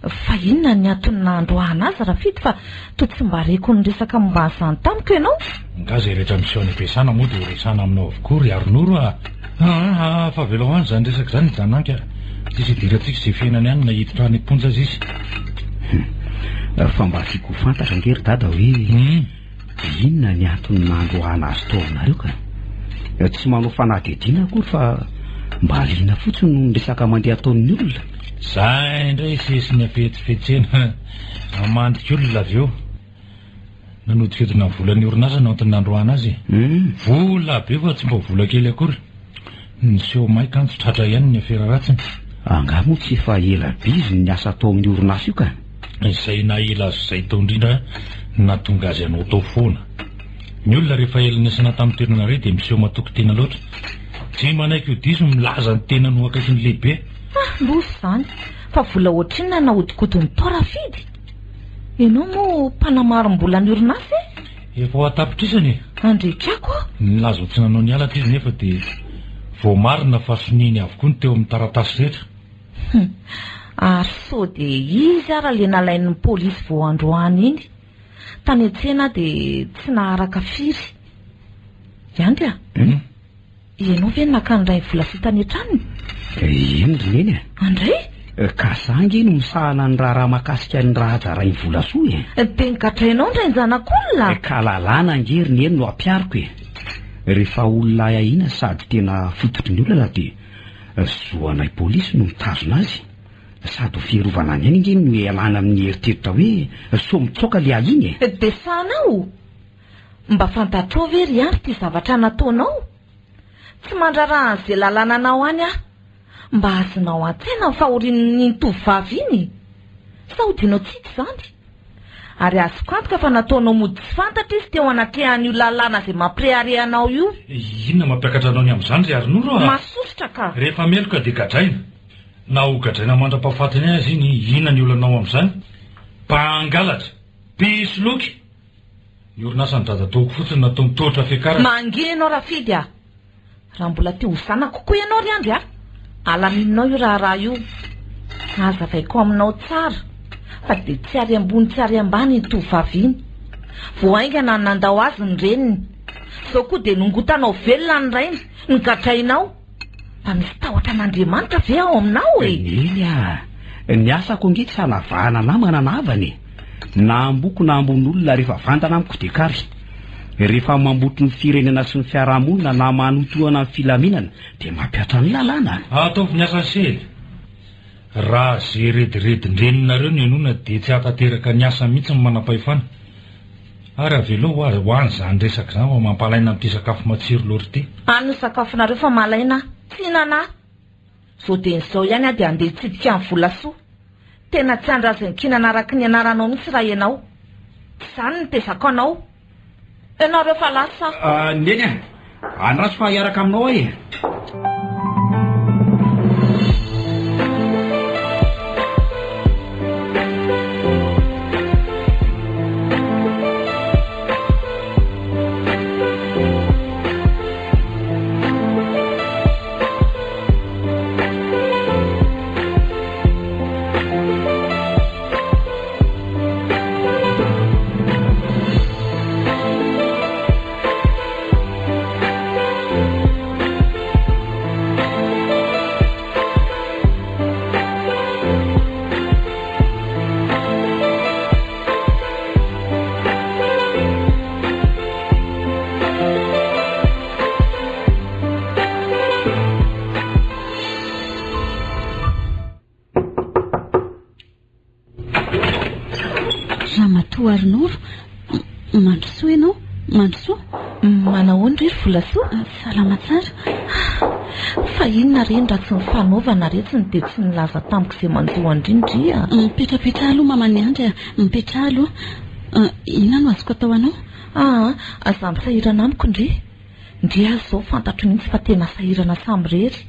Fa inona ny antony nahandroahana azy Rafidy fa toa tsy mba reko niresaka momba an'izany tamiko ianao? Nga izay rehetra miseho any am-piasana moa dia ho resahana aminao avokoa ry Harinoro a! Aa fa avelao any izany resaka izany i Jananky a! Tsisy idirantsika izay fiainany any na hiditra any am-ponja aza izy. Hum. Fa mba tiako ho fantatra ange ry Dada hoe inona ny antony nandroahana azy tao aminareo ka? Tsy manao fanadihadiana akory fa mba liana fotsiny noho ny resaka mandeha ataon'ny olona. Zay indray sesiny hafetsifetsena hamandrika olona avy eo. Nanodikodina ny volan'ny orinasa no antony nandroahana azy e. Vola be fa tsy mba vola kely akory. Niseho may kanjo tratra ihany ny afera ratsiny. Angaha moa tsy efa ela be izy no niasa tao amin'ny orinasa io ka? Izay naha ela azy izay tao indrindra no nahatonga azy hanao tao foana. Ny olona rehefa ela niasana tamin'ny toerana iray dia miseho matoky tena loatra. Tsy manaiky ho diso milaza ny tenany ho akaikin'ny lehibe. Ah, loza izany! Fa vola ohatrinona no nahodinkodiny tao Rafidy? Ianao moa mpanamarim-bola ny orinasa e? Efa ho an-tapitrisany e! Andriatrako a! Nilaza ho tsy nanao ny halatra izy nefa dia voamarina fa soniany avokoa ny teo amin'ny taratasy rehetra. Hum! Ary sao dia izy ara le nalain'ny polisy vao androany iny? Tany an-tsena aho dia tsy naharaka firy. I Andry a! Hum? Ianao ve no naka ny Raivolasoa tany an-tranony? Eny ry Neny a! Andray? Ka za ange no misahana ny raharaha mahakasika an'i Rahaja Rainivolasoa e! Dia nogadrainao ny rain-janak'olona? Ka lalàna ange ry Neny no ampihariko e! Rehefa olona ahiahiana sady tena fototry ny olana dia zo anay polisy no mitazona azy. Sady ho fiarovana ny ainy ange no ialana amin'ny eritreritra hoe sao mitsoaka le ahiana e! Dia sahanao? Mba fantatrao ve ry Andry ity zavatra nataonao? Tsy mandrara an'izay lalana anao any aho. Mba azonao an-tsaina ny fahorian'iny tovovavy iny? Sa hodianao tsy hita izany? Ary azoko antoka fa nataonao mody tsy fantatra izy teo anatrehan'io lalàna izay mampirehareha anao io. Inona mampiakatra anao ny amin'izany ry Harinoro a? Masosotra ka! Rehefa meloka dia gadraina. Na ho gadraina mandra-pahafatiny aza iny, inona ny olanao amin'izany? Mpangalatra! Mpisoloky! Ny orinasan'i dadatoako fotsiny natao mitohitra fiakarana. Mangina ianao Rafidy a! Raha mbola te ho zanako koa ianao ry Andry a! Alaminonao io raharaha io. Hazavaiko aminao tsara fa dia tsy ary ambony tsy ary ambany iny tovovavy iny. Vao haingana ny nandao azy ny reniny. Izao koa dia nongotanao velona ny rainy, nogadrainao. Mba misy tahotra an'Andriamanitra ve ao aminao e? Neny a! Ny asako ange tsy hanavahana namana na havana e! Na amboko na ambon'olona rehefa vandana amiko dia kary. Rehefa mambotry ny firenena sy ny fiarahamonina na manotohana ny filaminana dia mampihatra ny lalàna. Ataovy ny asan'i Sely. Raha ze rediredin-dreninareo no henoina dia tsy hahatanteraka ny asa mihitsy ny manampahefana. Ary avelao ho azy ho any izany resaka izany fa mampalaina amin'ity sakafo matsiro loatra ity. Any ny sakafonareo fa malaina aho. Tsy hihinana aho. Vao dia izao ihany aho dia handeha hitsidika an'i Volasoa. Tena tsy andrazinkinana araka ny anaranao mihitsy raha ianao. Tsy izany no tezako anao. Ianareo fa lasa aho. Neny a! Andraso fa hiaraka aminao aho e! Ramatoa Harinoro, mandrosoa ianao, mandrosoa. Manahoana re ry Volasoa? Salama tsara. Fa inona re ny ratsy nifanaovana re tsy ny dia tsy nilaza tamiko izay manjo an-dry ndry a? Mipetrapetraha aloha Maman'i Andry a, mipetraha aloha. Inona no azoko atao anao? Aa, aza misahirana amiko ndry. Ndry aza izao fantatro mihitsy fa tena sahirana samirery.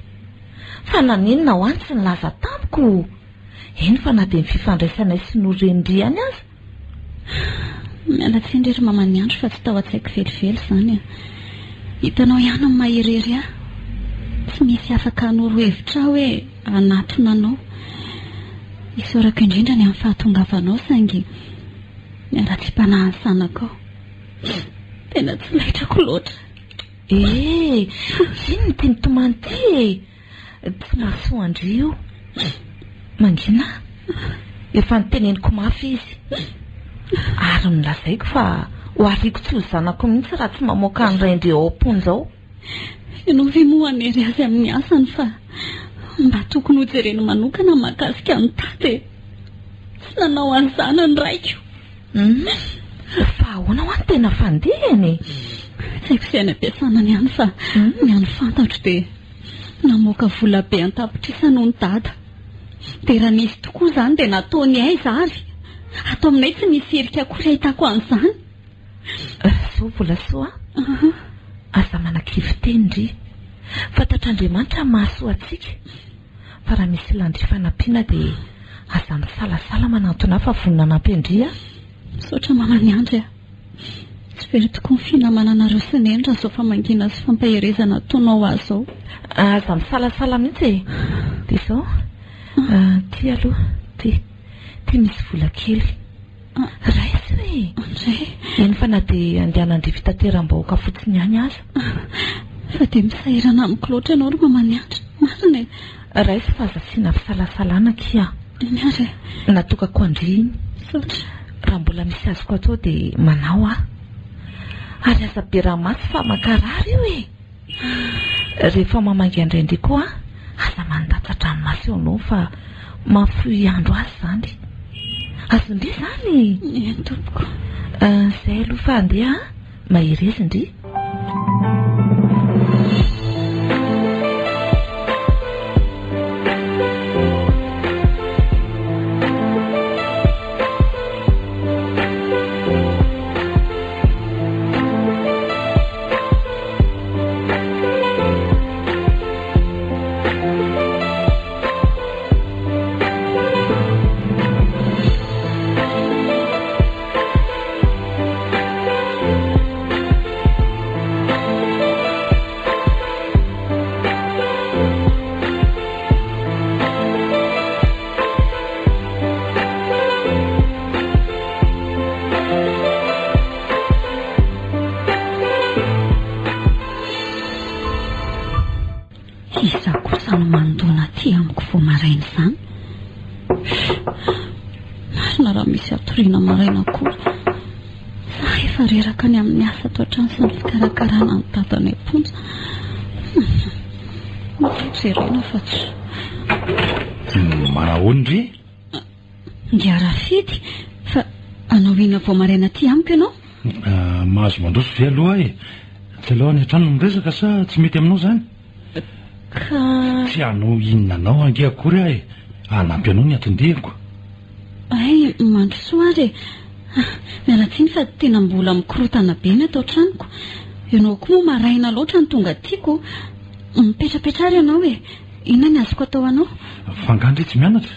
Fa naninona ho any tsy nilaza tamiko? Eny fa na dia ny fifandraisanay sy Norenindry ihany aza. Miala tsiny re ry maman'i Andry fa tsy tao an-tsaiko velively izany a. Hitanao ihany ny maha irery ahy. Tsy misy afaka hanoro hevitra ahy hoe hanatona anao. Isaorako indrindra ny amin'ny fahatongavanao saingy ny haratsiam-panahin'ny zanakao. Tena tsy laitrako loatra. Eh! Inona ity mitomany ity e? Tsy mahasoa an-dry io. Mangina. Efa noteneniko mafy izy. Ary nolazaiko fa ho ariako tsy ho zanako mihitsy raha tsy mamoaka ny rain-dry ao am-ponja ao. Ianao ve moa hanery azy amin'ny asany fa mba tokony hojereny manokana mahakasika an'i Dada e! Tsy nanao an'izany ny raiko. Humm! Fa ahoana hoa ny tena fandehany e? Tsy haiko izay any am-piasana any ihany fa ny hany fantatro dia namoaka vola be an-tapitrisany hono Dada. Dia raha nisy tokoa izany dia nataony aiza ary? Ato aminay tsy misy hirika akory ahitako an'izany. Soa Volasoa a! Aza manakivy teny ndry. Fantatr'Andriamanitra ny mahasoa antsika. Fa raha misy ilan-dry fanampiana dia aza misalasala manantona ahy fa vonona hanampy an-dry aho. Misaotra mama Niandry a! Tsy very tokoa ny finamananareo sy Neny raha izao famangiana sy fampaherezana ataonao ahy izao. Aza misalasala mihitsy e! Dia izao, ity aloha, ity, ity misy vola kely. Raiso e! Andray. Eny fa na dia andehanan'dry fitateram-bahoaka fotsiny ihany aza. Fa dia misahirana amiko loatra ianao ry Mama Niandry, marina e! Raiso fa aza asiana fisalasalana akia. Eny ary e! Natokako an-dry iny. Misaotra. Raha mbola misy azoko atao dia manao aho. Ary aza be ramaso fa mankarary io e! Rehefa mamangy an-dRaindry koa aza mandatsa-dranomaso eo anao fa mahafohy andro azy izany. Azon-dry izany? Eny tompoko. Izay aloha fa andeha an! Mahereza ndry. Iza kosa no mandona aty amiko vao maraina izany? Marina raha misy hatoriana maraina akory. Za efa reraka ny amin'ny asa ato an-trano sy ny fikarakarana ny dada any am-ponja. Aleo jerena fa tsy. Manahoana ndry? Ingahy Rafidy, fa hanao inona vao maraina aty amiko ianao? Mahazo mandroso ve aloha aho e? Tsy aleo any an-trano no miresaka sa tsy mety aminao izany? Ka. Tsy hanao inona anao ange akory aho e! Hanampy anao ny anton-diako. Hay, mandrosoa ary e! Miala tsiny fa tena mbola mikorontana be ny ato an-tranoko. Ianao koa moa maraina loatra no tonga aty ko. Mipetrapetra ary ianao e! Inona ny azoko atao anao? Fa angaha ndry tsy mianatra?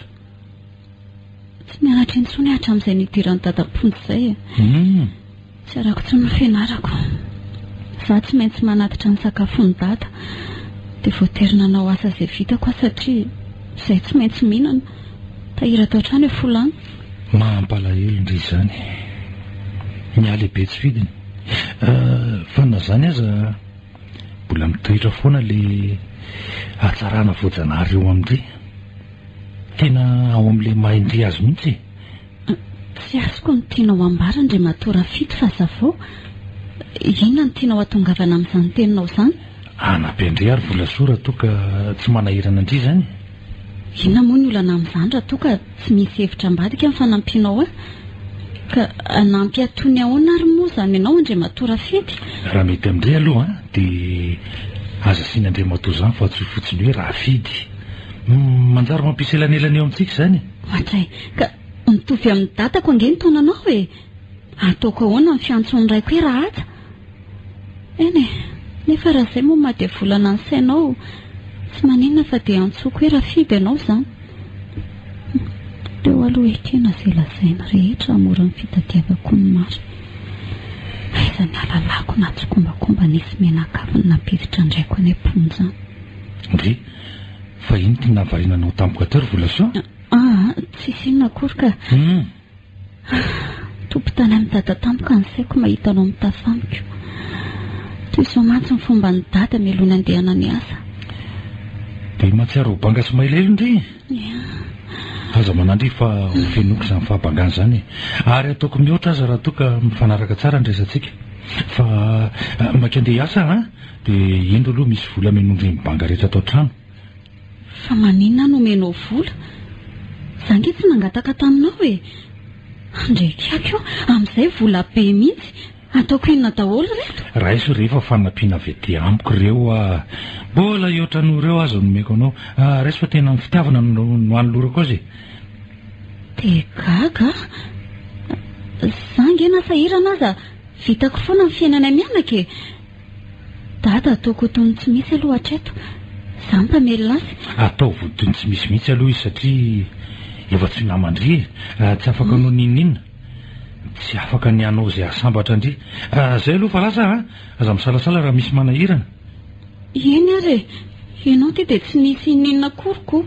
Tsy mianatra intsony aho hatramin'izay nidiran'i Dada am-ponja izay e. Tsy arako intsony ny fianarako. Izaho tsy maintsy manatitra ny sakafon'i Dada. Dia voatery nanao asa izay vitako aho satria izahay tsy maintsy mihinana. Tahiry ato an-trano io vola any. Mampalahelo ndry izany. Mihalehibe tsy fidiny. Fa na izany aza mbola mitoetra foana ilay hatsarana voajanahary eo amin-dry. Tena ao amin'ilay mahay ndry azy mihitsy e! Tsy azoko ny tianao ambara Andriamatoa Rafidy fa hazavao. Inona no tianao hatongavana amin'izany teninao izany? Hanampy an-dry ary Volasoa raha toa ka tsy manahirana an-dry izany. Inona moa ny olana amin'izany raha toa ka tsy misy hevitra ambadika ny fanampianao ahy? Ka hanampy ahy toy ny ahoana ary moa izany ianao Andriamatoa Rafidy? Raha mety amin-dry aloha dia aza asiana Andriamatoa izany fa antsoy fotsiny hoe Rafidy. Manjary mampisy elanelana eo amintsika izany e! Ohatray, ka mitovy amin'ny dadako ange ny taonanao e! Ataoko ahoana ny fiantsoan'ny raiko hoe Rahaja? Eny e, nefa raha izay moa maha devolana ny sainao, tsy maninona fa dia antsoiko hoe Rafidy ianao izany. Aleo aloha ekena izay lazaina rehetra hahamora ny fitadiavako ny marina. Aiza ny halalako na tsikombakomba nisy mianakavy ny nampiditra an-draiko any am-ponja any. Ndry, fa ino ty nahavariana anao tampoka teo ry Volasoa? Aa, tsisy inona akory ka. Hum. Tompon-tany amin'i Dada tampoka ny saiko mahita anao mitafa amiko. Toy izao mantsy ny fomban'i Dada mialoha ny handehanany hiasa. Dia mahatsiaro ho banga sy mailelo ndry? Ia. Aza manandry fa ho fenoiko izany fahabangana izany e. Ary ataoko mihoatra aza raha toa ka mifanaraka tsara ny resatsika. Fa maika andeha hiasa aho an! Dia indro aloha misy vola amenondry ny banga rehetra ato an-trano. Fa maninona aho no omenao vola? Za ange tsy nangataka taminao e! Andrekiako io, amin'izay vola be mihitsy, ataoko inona daholo ireto? Raiso re fa fanampiana avy aty amiko ireo ah! Mbola hihoatra noho ireo aza no omeko anao. Raiso fa tena ny fitiavana no anolorako azy e! Dia gaga aho. Za ange na sahirana aza vitako foana ny fiainanay mianaka e! Dada ataoko ho toy ny tsy misy aloha hatreto. Za mpamelona azy. Ataovy ho toy ny tsy misy mihitsy aloha izy satria efa tsy naman-dry e. Tsy afaka hanao n'inon'inona. Tsy afaka ny hanao izay hahasambatra an-dry. Izay aloha fa lasa a! Aza misalasala raha misy manahirana. Eny ary e! Ianao ity dia tsy nisy n'inona akory ko.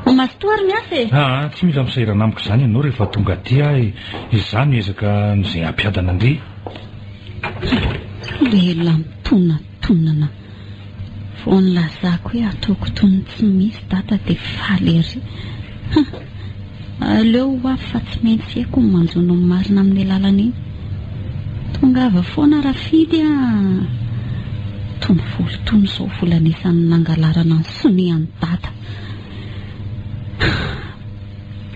Mazotoa ary miasa e! Aa, tsy mila misahirana amiko izany ianao rehefa tonga aty aho e! Izaho miezaka an'izay hampiadana an-dry. Lehilahy mitonatonana. Vao nilazako hoe ataoko toy ny tsy misy dada dia faly ery. Hum! Aleo ho avy fa tsy maintsy haiko ny manjono ny marina amin'ny lalana iny. Tongava foana Rafidy a! Tony vola tony izao vola anisan'ny nangalarana ny sonian'i dada.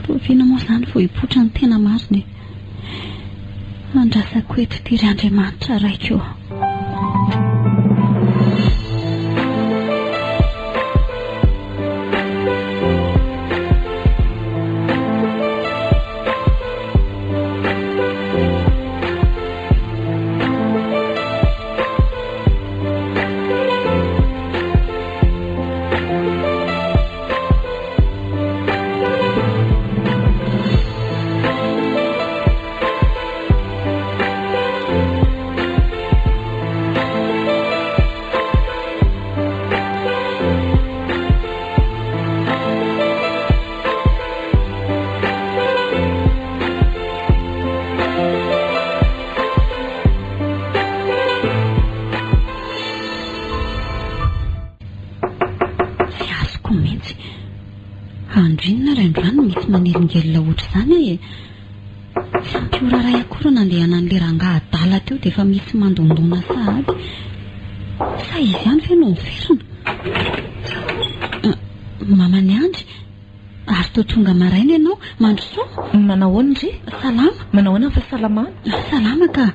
Rahoviana moa izany vao hipoitra ny tena marina e? Andrasako eto ity ry Andriamanitra Raiko ô. Tsy azoko mihitsy. Andro inona ary androany no misy manelingelina ohatr'izany e? Tsy ampy ora iray akory nandehanan'ilay rangahy adala teo dia efa misy mandondona sahady. Sa izy ihany ve no miverina? Maman'i Andry, Ary toa tonga maraina ianao. Mandrosoa. Manahoana ndry? Salama. Manahoana ny fahasalamana? Salama ka.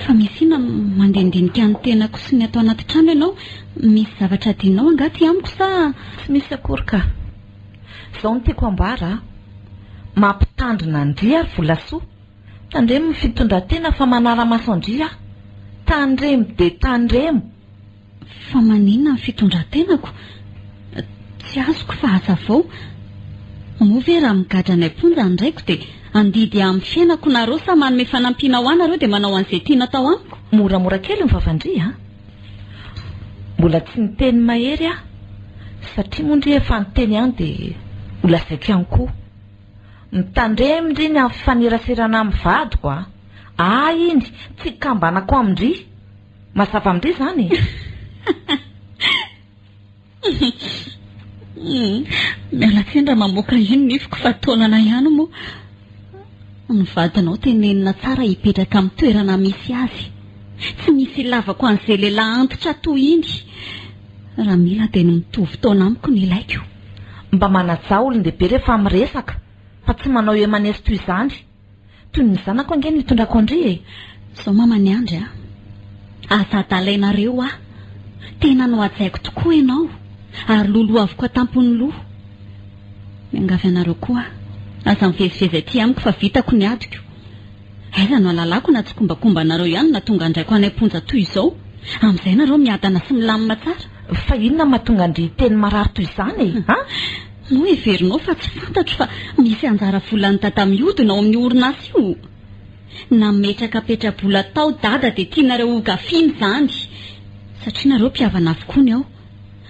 Fa misy inona mandinindinika ny tenako sy ny ato anaty trano ianao? Misy zavatra adinonao angaha aty amiko sa? Tsy misy akory ka. Izao no tiako ambara a. Mampitandrina an-dry ary Volasoa. Tandremo ny fitondran-tena fa manara-maso an-dry aho. Tandremo dia tandremo. Fa maninona ny fitondran-tenako? Tsy azoko fa hazavao. Moa ve raha migadra any am-ponja ny raiko dia handidy ahy amin'ny fiainako nareo sa manome fanampiana ho ahy nareo dia manao an'izay tiana atao amiko? Moramora kely ny vavan-dry a! Mbola tsy niteny mahery aho satria moa ndry efa niteny ihany dia ho lazaiko ihany koa. Mitandremo ndry ny amin'ny fifaneraserana amin'ny vadiko a! Ahy iny, tsy hikambanako amin-dry. Mazava amin-dry izany e! Miala tsiny raha mamoaka iny nifiko fa taolana ihany moa. Ny vadinao tenenina tsara hipetraka amin'ny toerana misy azy. Tsy misy ilavako an'izay lehilahy antitra toy iny. Raha mila dia ny mitovy taona amiko no ilaiko. Mba manajà olon-dehibe rehefa miresaka fa tsy manao emanesy toy izany. Toy ny zanako ange no itondrako an-dry e! Izao mama ny Andry a! Aza adalainareo aho! Tena nohajaiko tokoa ianao ary lolohaviko an-tampon'ny loha. Miangavy anareo koa aho, aza mivezivezy aty amiko fa vitako ny adiko. Aiza no halalako na tsikombakomba anareo ihany no nahatonga an-draiko any am-ponja toy izao? Amin'izay nareo miadana sy milamina tsara. Fa inona no mahatonga an-dry hiteny marary toy izany e? An? Moa heverinao fa tsy fantatro fa misy anjara volan'i Dada mihodina ao amin'io orinasa io? Nametraka petra-bola tao Dada dia tianareo ho gafiana izany. Satria nareo mpihavana avokoa ny ao.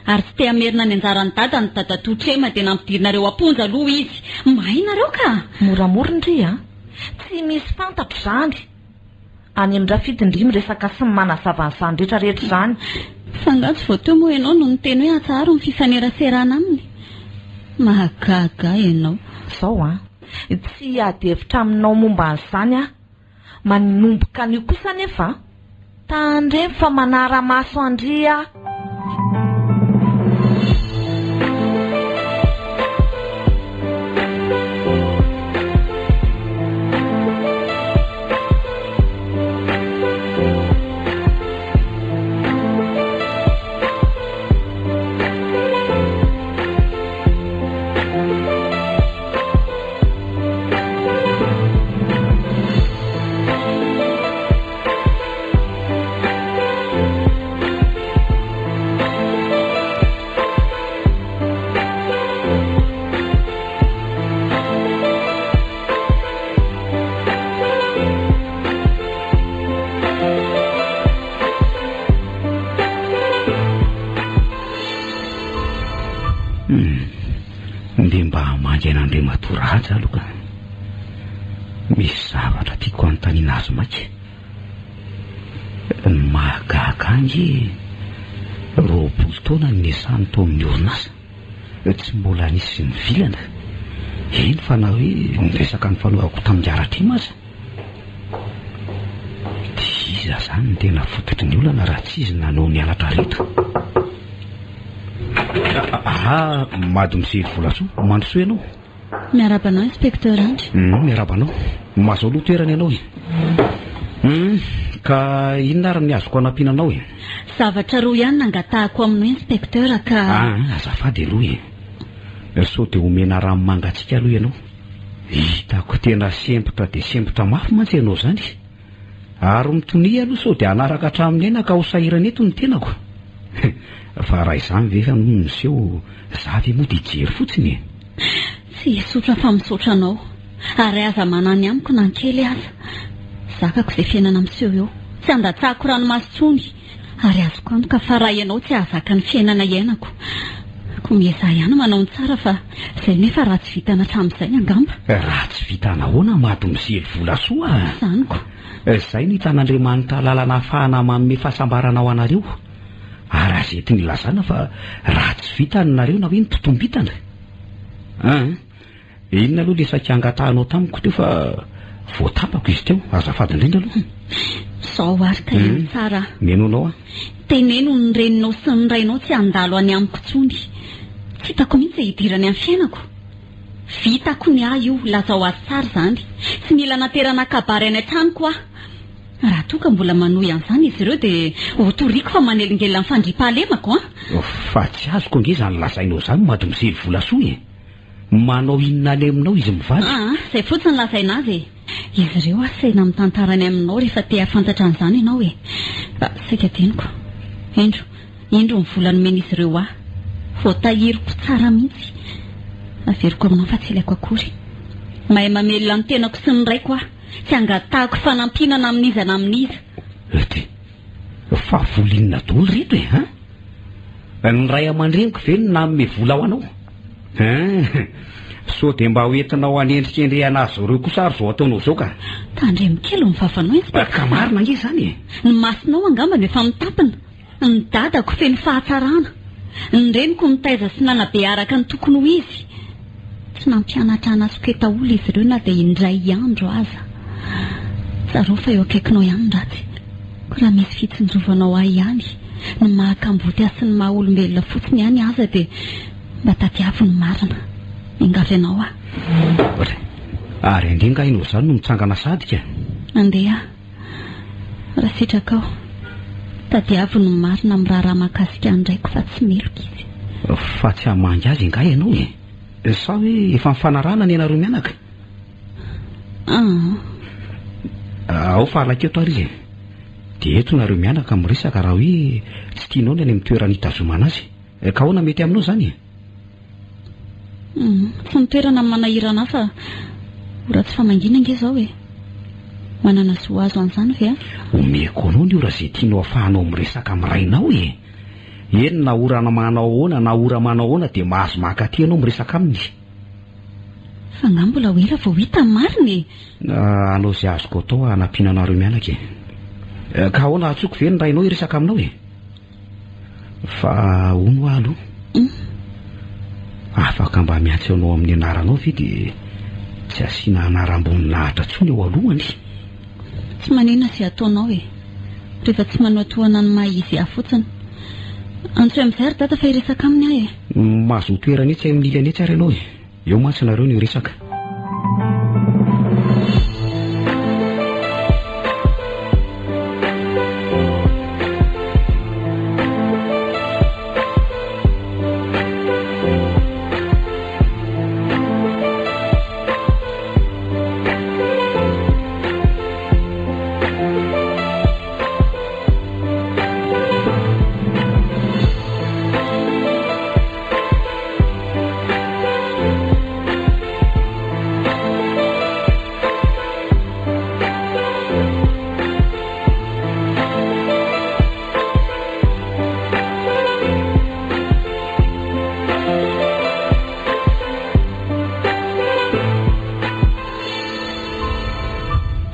Ary tsy te hamerina ny anjaran'i Dada ny dadatoa Trema dia nampidirinareo am-ponja aloha izy. Mahay nareo ka! Moramora ndry a! Tsy misy fantatro izany! Any amin-dRafidy ndry miresaka sy manazava an'izany rehetra rehetra izany. Fa angaha tsy vao teo moa ianao no niteny hoe atsaharo ny fifaneraserana aminy? Mahagaga ianao. Izao an! Tsy hiady hevitra aminao momba an'izany aho. Manomboka anio kosa anefa an! Tandremo fa manara-maso an-dry aho. Haja aloha ka. Misy zavatra tiako hanontaniana azy maika. Ny mahagaga ahy ange, 20 taona no niasany tao amin'ny orinasa. Tsy mbola nisy nivilana. Eny fa na hoe ny resaka nifanaovako tamin'i Ratrema aza. Dia iza izany no tena fototry ny olana raha tsy izy nanao ny halatra reto? Aha, Mademoiselle Volasoa, mandrosoa ianao. Miarahaba anao Inspecteur Andry. Hum, miarahaba anao. Mazao aloha toerana ianao e. Hum, ka inona ary ny azoko anampiana anao e? Zavatra roa ihany nangatahako aminao Inspecteur ka. Ah, azafady aloha e. Sao dia omena rano mangatsiaka aloha ianao. Hitako tena sempotra dia sempotra mafy mantsy ianao izany. Ary mitonia aloha sao dia hanaraka hatramin'ny aina ka ho sahirana eto ny tenako. Fa raha izany ve no miseho, za ve moa dia hijery fotsiny e? Tsy hisotra fa misaotra anao. Ary aza manany amiko na ny kely aza. Zakako izay fiainana miseho eo. Tsy handatsahako ranomaso intsony. Ary azoko antoka fa raha ianao tsy hahazaka ny fiainana iainako. Koa miezaha ihany manao ny tsara fa izay nefa ratsy vintana hatramin'izay angamba. Ratsy vintana ahoana Mademoiselle Volasoa a? Izany ko. Izay no hitan'Andriamanitra lalana ahafahana manome fahasambarana ho anareo. Ary aza entina ilazana fa ratsy vintana nareo na hoe nitotombintana. An! Inona aloha le saika angatahanao tamiko teo fa voatapako izy teo, azafady indrindra aloha. Zao ary ka heno tsara a. Mino anao aho. Teneno ny reninao sy ny rainao tsy handalo any amiko intsony. Tsy hitako mihitsy izay hidirany amin'ny fiainako. Vitako ny ahy io, lazao azy tsara izany. Tsy mila anaterana kabary any an-tranoko aho. Raha toa ka mbola manohy an'izany izy ireo dia hotoriko fa manelingelina ny fandriampahalemako an! Fa tsy azoko ange izany lazainao izany Mademoiselle Volasoa e! Manao inona any aminao izy mivady? Aa, izay fotsiny lazaina azy e! Izy ireo asaina mitantara any aminao rehefa te hahafantatra an'izany ianao e! Fa saika adinoko. Indro, indro ny vola nomen'izy ireo ahy. Voatahiriko tsara mihitsy. Averiko aminao fa tsy ilaiko akory. Mahay mamelona ny tenako sy ny raiko aho. Tsy angatahako fanampiana na amin'iza na amin'iza. Ety. Fa vola inona daholo ireto e, an? Ny ray aman-dreniko ve no nanome vola ho anao? Hein? Sao dia mba ho entinao hanendrikendrehana azy ireo kosa ary izao ataonao izao ka? Tandremo kely ny vavanao, Inspecteur. Ka marina ange izany e! Ny masonao angamba no efa mitampina. Ny dadako feno fahatsarana. Ny reniko nitaiza sy nanabe araka ny tokony ho izy. Tsy nampianatra hanasoketa olona izy ireo na dia indray andro aza. Tsarovy fa eo akaikinao ihany ny ratsy. Koa raha misy fitsinjovanao ahy ihany, ny maha kamboty ahy sy ny maha olombelona fotsiny ihany aza dia mba tadiavo ny marina. Miangavy anao aho. Ary andeha angaha ianao izany no mitsangana sahady ka? Andeha aho. Raha sitrakao, tadiavo ny marina amin'ny raharaha mahakasika ny raiko fa tsy meloka izy. Fa tsy hamangy azy angaha ianao e? Sa hoe efa nifanarahana ny anareo mianaka? Aa. Ao fa alako eto ary izy e. Dia eto nareo mianaka miresaka raha hoe tsy tianao ny any amin'ny toerana hitazomana azy. Ka ahoana mety aminao izany e? Hum, tsy ny toerana no manahirana ahy fa ora tsy famangiana ange izao e. Manana zo hahazo an'izany ve aho? Omeko anao ny ora izay tianao afahanao miresaka amin'ny rainao e. Eny na ora manao ahoana na ora manao ahoana dia mahazo maka aty ianao miresaka aminy. Fa angaha mbola ho ela vao hita ny marina e? Hanao izay azoko atao hanampiana anareo mianaka e. Ka ahoana antsoiko ve ny rainao hiresaka aminao e? Fa hono hoa aloha. Afaka mba miantso anao amin'ny anaranao ve dia tsy asiana anaram-boninahitra intsony eo alohany? Tsy maninona izay ataonao e. Rehefa tsy manohatohana ny maha izy ahy fotsiny. Antsoy amin'izay ry dada fa hiresaka aminy aho e. Mahazoa toerana etsy amin'ny ilany etsy ary ianao e. Eo mantsy nareo no hiresaka.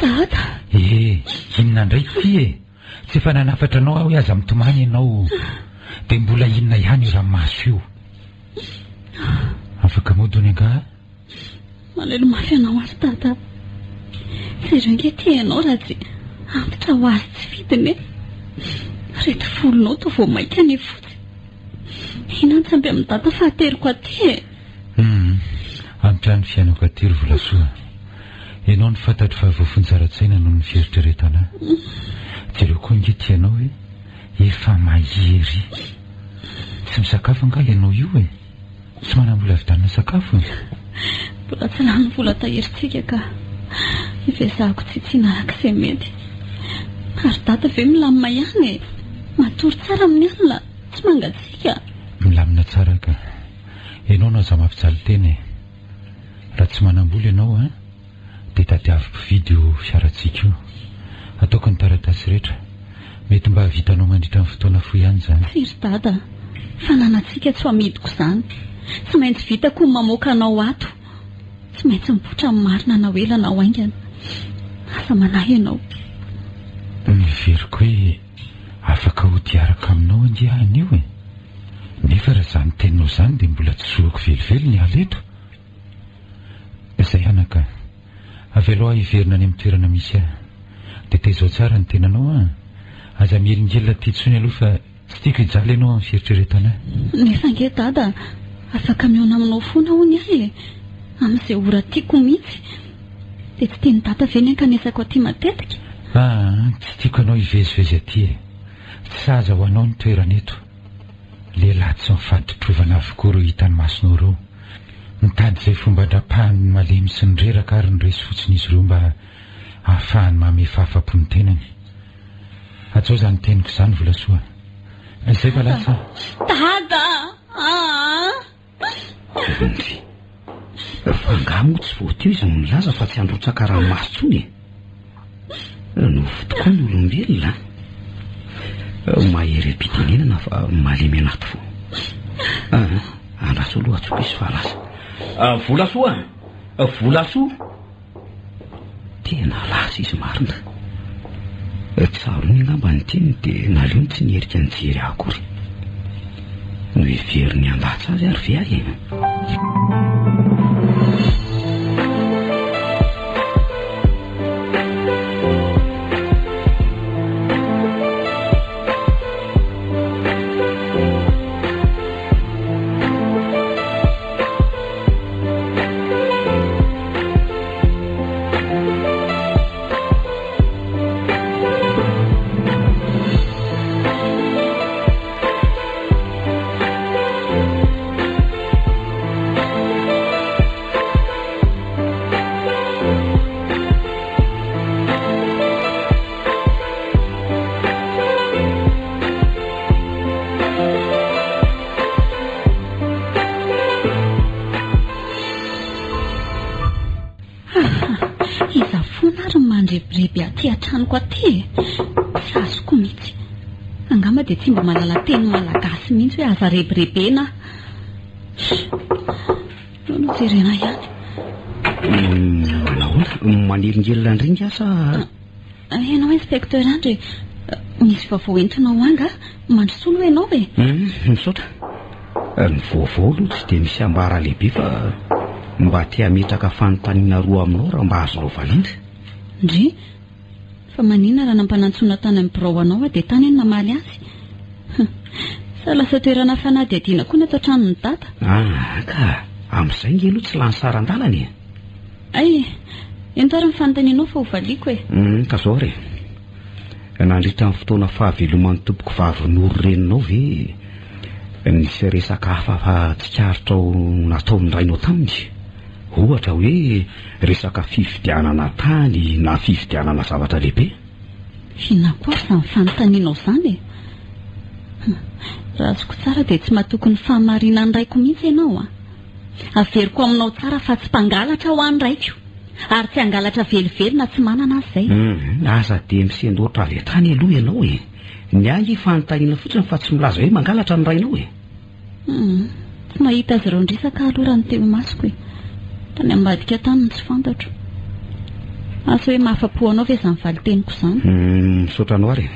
Dada! Eh, inona indray ity e? Tsy efa nanafatra anao aho hoe aza mitomany ianao. Dia mbola inona ihany io ranomaso io? Afaka mody hono angaha? Malahelo mafy anao aho ry Dada. Jereo ange ity ianao raha tsy antitra ho azy tsy fidiny e. Ireto volonao toa vao mainka nifotsy. Inona no tsy ampy amin'i Dada fa ateriko aty e. Hum, ampy ahy ny fiainako aty ry Volasoa. Ianao no fantatro fa voafonja ara-tsaina noho ny fieritreretana ahy. Jereo koa ange ity ianao e, efa mahia ery. Tsy misakafo angaha ianao io e? Tsy manam-bola havidianana sakafo e? Mbola tsy lany ny vola tahirintsika ka. Efa ezahako tsitsiana araka izay mety. Ary dada ve milamina ihany e? Matory tsara amin'ny alina, tsy mangatsiaka. Milamina tsara ka. Ianao no aza mampijaly tena e. Raha tsy manam-bola ianao an, dia tadiavo mpividy io fiarantsika io. Ataoko ny taratasy rehetra. Mety mba hahavitanao mandritra ny fotoana fohy ihany izany. Tsia ry dada a! Fananantsika tsy ho amidiko izany. Tsy maintsy vitako ny mamoaka anao ato. Tsy maintsy mipoitra ny marina na ho ela na ho haingana. Aza manahy ianao. Noheveriko hoe afaka hody hiaraka aminao ange aho anio e! Nefa raha izany teninao izany dia mbola tsy zohiko velively ny hiala eto. Izay anaka. Avelao aho hiverina any amin'ny toerana misy ahy. Dia tezao tsara ny tenanao an! Aza mihelingelina aty intsony aloha fa tsy tiako hijaly ianao amin'ny fieritreretana ahy. Nefa ange Dada, afaka mihaona aminao foana hono aho e! Amin'izay ora tiako mihitsy. Dia tsy tian'i Dada ve ny hankanesako aty matetika? Aa, tsy tiako ianao hivezivezy aty e! Tsy sahaza ho anao ny toerana eto. Lehilahy tsy mifaditrovana avokoa ireo hitan'ny masonao ireo. Mitady izay fomba andrapahany ny malemy sy ny reraka ary ny resy fotsiny izy ireo mba hahafahany mamehy fahafapo ny tenany. Hajao izany teniko izany Volasoa. Izay fa lasa. Dada aa! Ndry. Fa angaha moa tsy vao teo izy no nilaza fa tsy handrotsaka ranomaso intsony e? Nofo tokoa ny olombelona a! Mahery am-pitenenana fa malemy anaty fo. Ah, andraso aloha antsoiko izy fa lasa. Ah, Volasoa! Volasoa! Tena lasa izy marina. Tsaroany angamba ny teniny dia naleony tsy niherika nijery ahy akory. Noheveriny handatsa azy ary ve aho e? Iza foana ary no mandrebireby aty an-tranoko aty e? Tsy azoko mihitsy. Angamba dia tsy mba mahalala teny malagasy mihitsy hoe aza rebirebena aho. Aleo no jerena ihany. Manahoana? Manelingelina indray nga sa? Ianao inspecteur Andry e, misy vaovao entinao ho ahy nga? Mandrosoa aloha ianao e. Hum, misaotra. Ny vaovao aloha tsy dia misy ambara lehibe fa mba te hametraka fanontaniana roa aminao raha mba azonao valiana. Ndry, fa maninona raha nampanantsoina tany amin'ny birao anao aho dia tany aho no namaly azy? Sa lasa toerana fanadihadiana koa ny ato an-tranon'i Dada? Ah, ka amin'izay nge aloha tsy lany saran-dalana e. Hay, ento ary ny fanontanianao fa ho valiako e. Hum, ka zao ary e. Nandritra ny fotoana fahaveloman'ny tompoko vavy Noro reninao ve nisy resaka hafa fa tsikaritrao nataon'ny rainao taminy? Ohatra hoe resaka fividianana tany na fividianana zavatra lehibe? Inona koa ary izany fanontanianao izany e? Raha azoko tsara dia tsy matoky ny fahamarinan'ny raiko mihitsy ianao an! Averiko aminao tsara fa tsy mpangalatra hoa ny raiko. Ary tsy hangalatra velively na tsy manana aza izay. Hum, aza dia misendoatra avy hatrany aloha ianao e. Ny ahy ange fanontaniana fotsiny fa tsy milaza hoe mangalatra ny rainao e. Hum, tsy mahita azy ireo ndrisaka aloha raha ny teo imasoko e. Tany ambadika tany no tsy fantatro. Asa hoe mahafa-po anao ve izany valin-teniko izany? Misaotra anao ary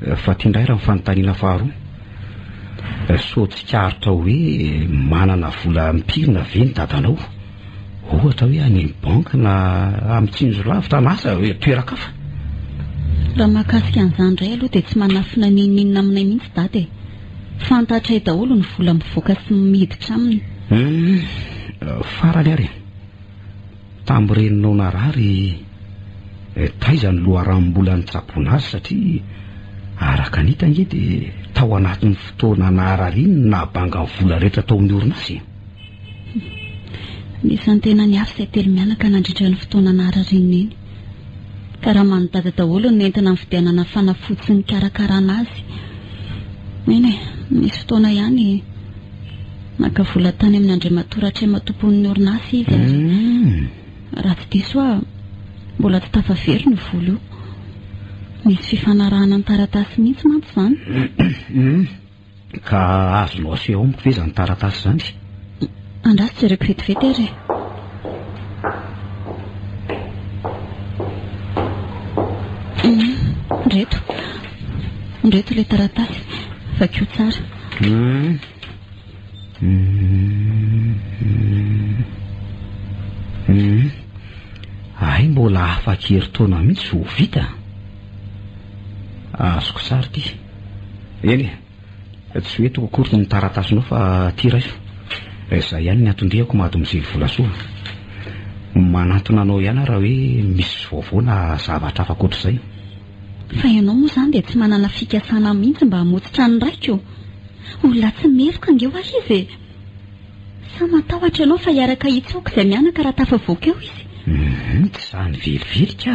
e. Fa ity indray raha ny fanontaniana faharoa. Sao tsikaritra hoe manana vola mipirina ve ny dadanao? Ohatra hoe any amin'ny banky na amin'ny tsinjo lavitra na asa toeran-kafa. Raha mahakasika an'izany indray aloha dia tsy manafina n'inon'inona aminay mihitsy dada e. Fantatray daholo ny vola mivoaka sy miditra aminy. Hum, farany ary e. Tamin'ny reninao narary, taiza ny loharanom-bola nitsaboana azy satria araka ny hita ange dia tao anatin'ny fotoana naharariany no nahabanga ny vola rehetra tao amin'ny orinasa e. Nisan'ny tena niafy izay telo mianaka nandritra ny fotoana naharariany neny. Karaman'i dada daholo no nentina nividianana fanafody sy nikarakarana azy. Eny e, nisy fotoana ihany naka vola tany amin'ny Andriamatoa Ratrema tompon'ny orinasa izy ary raha tsy diso aho mbola tsy tafaverina io vola io. Nisy fifanarahana an-taratasy mihitsy mantsy izany. Ka azonao aseho amiko ve izany taratasy izany? Andraso jereko vetivety ary e. Ndreto. Ndreto ilay taratasy. Vakio tsara. Hay mbola afaka herintaona mihitsy vao vita. Azoko tsara ity. Eny e, tsy hoe toko akory ny taratasinao fa ity raiso. Izay ihany ny anton-diako mademoiselle Volasoa. Manantona anao ihany aho raha hoe misy vaovao na zavatra hafa ankoatr'izay. Fa ianao moa izany dia tsy manana fikasana mihitsy mba hamotsitra ny raiko? Olona tsy meloka ange hoa izy e! Sa matahotra ianao fa hiaraka hitsoaka izay mianaka raha tafavoaka eo izy? Hum, tsy izany velively ka!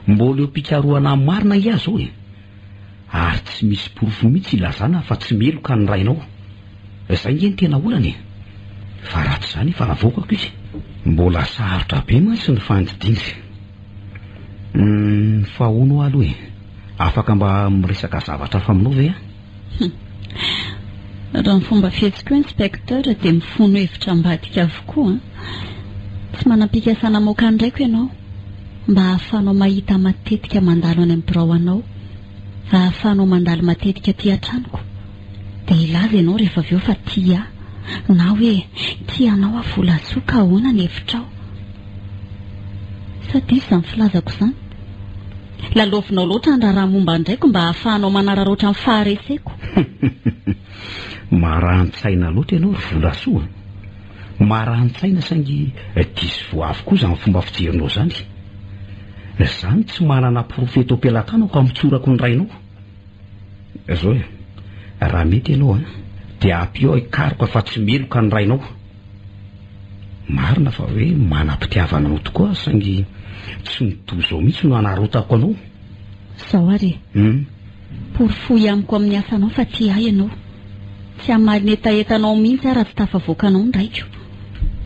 Mbola eo am-pikarohana ny marina ange aho izao e! Ary tsy misy porofo mihitsy ilazana fa tsy meloka ny rainao. Izay ange no tena olana e! Fa raha tsy izany efa navoakako izy. Mbola sarotra be mantsy ny fandidiana. Hum, fa hono hoa aloha e, afaka mba miresaka zavatra hafa aminao ve aho? Hum. Raha ny fomba fihetsiko io Inspecteur dia mifono hevitra ambadika avokoa an. Tsy manam-pikasana hamoaka ny raiko ianao. Mba hahafahanao mahita matetika mandalo any amin'ny birao anao. Hahafahanao mandalo matetika aty an-tranoko. Dia hilaza ianao rehefa avy eo fa tia ahy. Na hoe tia anao aho Volasoa ka ahoana ny hevitrao? Sa diso izany filazako izany? Lalaovinao loatra ny raharaha momba an-draiko mba hahafahanao manararaotra ny fahareseko. Marani-tsaina loatra ianao ry Volasoa a! Marani-tsaina saingy diso voa avokoa izany fomba fijerinao izany. Izany tsy manana porofo eto am-pelatanako hamotsorako ny rainao. Izao e, raha mety ianao a, dia ampio aho hikaroka fa tsy meloka ny rainao. Marina fa hoe manam-pitiavana anao tokoa aho saingy tsy ny toy izao mihitsy no hanarotako anao. Izao ary e. Porofoy amiko amin'ny asanao fa tia ahy ianao. Tsy hamaly ny hetahetanao mihitsy aho raha tsy tafavoakanao ny raiko.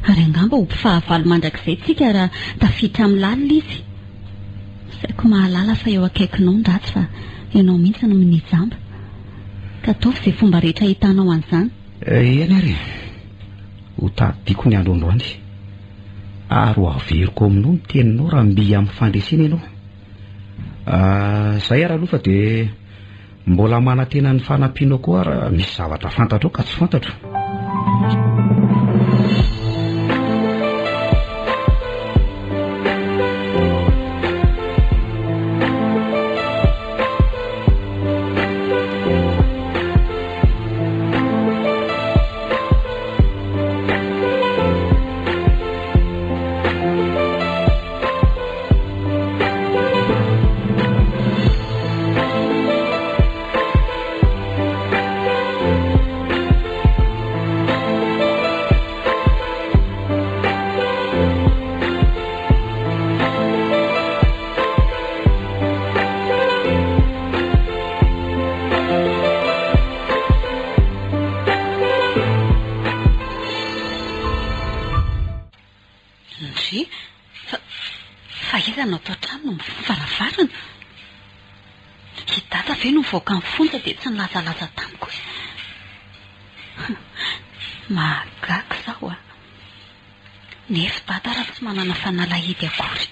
Ary angamba ho mpifahavalo mandrakizay tsika raha tafiditra amin'ny lalina izy. Saiko mahalala fa eo akaikinao ny ratsy fa ianao mihitsy no minia jamba. Ka ataovy izay fomba rehetra ahitanao an'izany. Eny ary e. Ho tadidiko ny andro androany. Ary ho averiko aminao ny teninao raha mby amin'ny fandresena ianao. Izay ary aloha fa dia mbola manantena ny fanampianao koa raha misy zavatra fantatrao ka tsy fantatro. Ndry, fa, fa iza no ato an-trano no mivoha varavarana? I Dada ve no nivoaka ny fonja dia tsy nilazalaza tamiko izy? Mahagaga izao a! Nefa Dada raha tsy manana fanalahidy akory.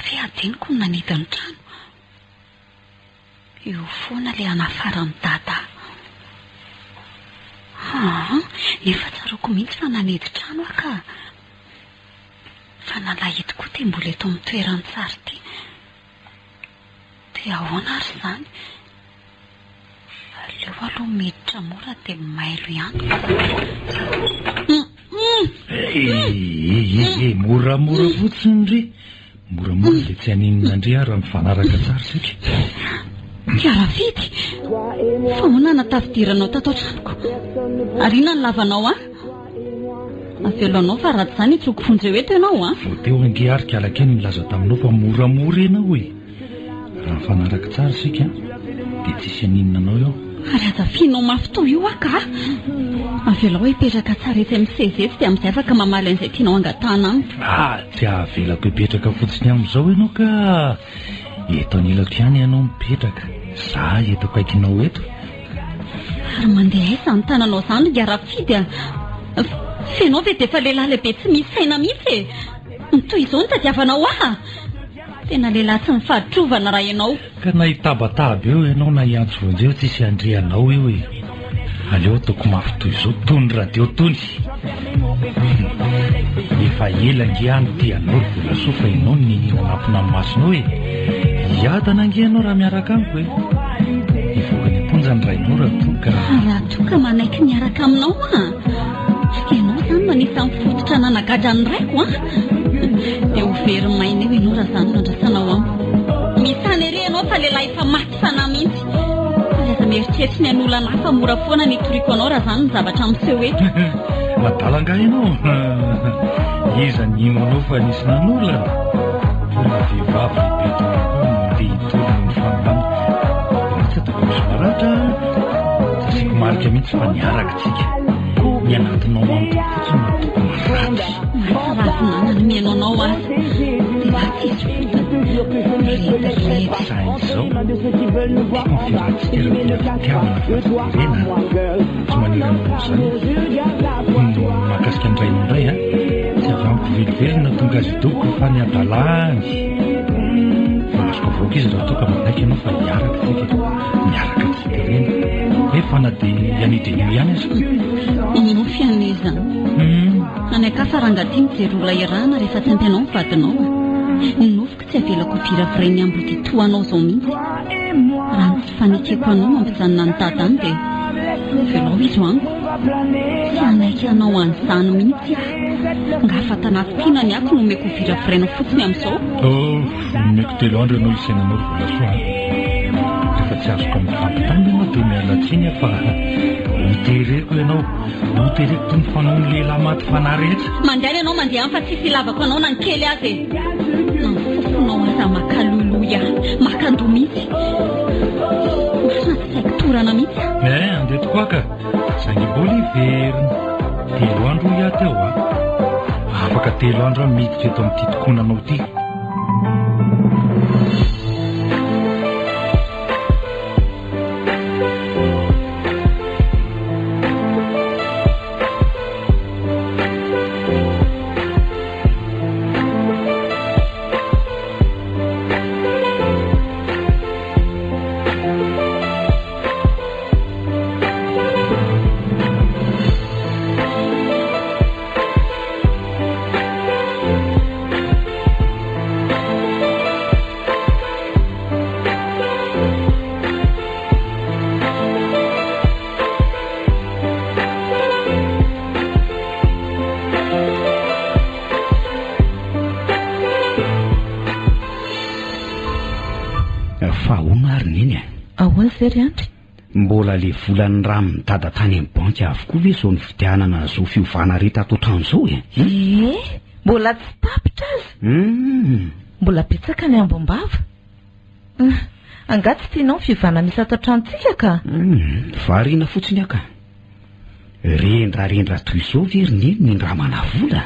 ve adinoko ny nanidy ny trano? Io foana ilay hanafaran'i Dada ahy. Aa, nefa tsaroako mihitsy fa nanidy trano aho ka. Fa nalahito koa ity mbola eto amin'ny toeran-tsary ity. Dia ahoana ary izany? Aleo aloha miditra mora dia mailo ihany. Eh, moramora fotsiny ry. Moramora dia tsy haninona ndry aho raha mifanaraka tsara isika. Kiarafidy, fa ahoana no nahatafidiranao tato an-tranoko? Ary inona no lavanao ahy? Avelo anao fa raha tsy izany hitsoko vonjeo eto ianao an! Vao teo ange ary Kalakely nilaza taminao fa moramora ianao e! Raha mifanaraka tsara isika dia tsisy haninona anao eo. Ary aza fihinao mafy toy io aho ka! Avelao hipetraka tsara etsy amin'ny seza etsy dia amin'izay afaka mamaly an'izay tianao hangatahana amiko. Ah, tsy avelako hipetraka fotsiny amin'izao ianao ka! Eto anilako ihany ianao mipetraka, za eto akaikinao eto. Ary mandeha aiza izany tananao izany ry Rafidy a? F'ianao ve dia efa lehilahy lehibe tsy misy saina mihitsy e? Ny toy izao no tadiavanao ahy? Tena lehilahy tsy mifaditrovana raha ianao. Ka na hitabataba eo ianao na hiantso vonjeo tsisy handre anao eo e. Aleo ataoko mafy toy izao tony radio tony. Efa ela ange aho no tia anao ry Volasoa fa ianao no niniana nanampina ny masonao e. Hiadana ange ianao raha miaraka amiko e. Hivoaka any am-ponja ny rainao raha toa ka. Raha toa ka manaiky miaraka aminao aho. Ianao izany no anisan'ny fototra nanagadra ny raiko an! Dia ho very maina eo ianao raha izany no andrasanao amiko. Misana ery ianao fa lehilahy efa maty fanahy mihitsy. Ary aza mieritreritra ny hanolana ahy fa mora foana ny hitoriako anao raha izany no zavatra miseho eto. Adala angaha ianao? Iza nino anao fa nisy nanolana? Mbola vehivavy lehibe toy ny koa no andeha hitory noho ny fanolana. Ianao tsy ataoko misy maratra an! Tsy asiako marika mihitsy fa niaraka tsika. Ny anatinao manontolo fotsiny no ataoko maratra. Mahatsiravina na ny mihaino anao aza dia ratsy izy fotony. Rediredy. Saingy izao, tiako ny fiarahantsika raha tena fitiavana fa tsy terena an. Tsy maniry anao amin'izany aho. Ny mahakasika ny rainao indray an, tsy avy amiko velively no nahatonga azy hidoboka fa ny hadalany. Fa azoko avoaka izy raha toa ka manaiky ianao fa hiaraka tsika e. Miaraka tsy terena. Efa na dia hanidy an'io ihany aza. Nofy anie izany. Any an-kafa rangahy ty mijery olona iarahana rehefa tsy ampy anao ny vadinao a. Ny nofiko tsy avelako ho viravirain'ny ambodia toa anao izao mihitsy. Raha ny tsy fanekeko anao mampijanona an'i dada any dia avelao izy ho amiko. Tsy hanaiky hanao an'izany mihitsy aho. Angaha vatana tiana ny ahy no omeko ho viraviraina fotsiny amin'izao? Oh, omeko telo andro ianao hisainanao ry Volasoa a. Rehefa tsy azoko amin'ny fampitambo ianao dia miala tsiny aho fa hotereko ianao. Hotereko toy ny fanaon'ny lehilahy maty fanahy rehetra. Mandehana ianao mandeha any fa tsisy ilavako anao na ny kely aza e. Na ny fofonao aza maka loiloy ahy, maka andoha mihitsy. Marina tsy saiko torana mihitsy aho. Eh, andeha tokoa ka. Saingy mbola hiverina. Telo andro hoy aho teo a. Afaka telo andro aho miditra eto amin'ity tokonanao ity. Fa ahoana ary neny e? Ahoana izay ry Andry? Mbola le volan'ny ramin'i dada tany amin'ny banky avokoa ve izao nividianana izao fiovana rehetra ato an-trano izao e? Ie, mbola tsy tapitra aza. Hum. Mbola betsaka ny ambom-bava. Angaha tsy tianao ny fiovana misy ato an-tranontsika ka? Hum, variana fotsiny aho ka. Rendrarendra toy izao ve ry neny ny ndramana vola?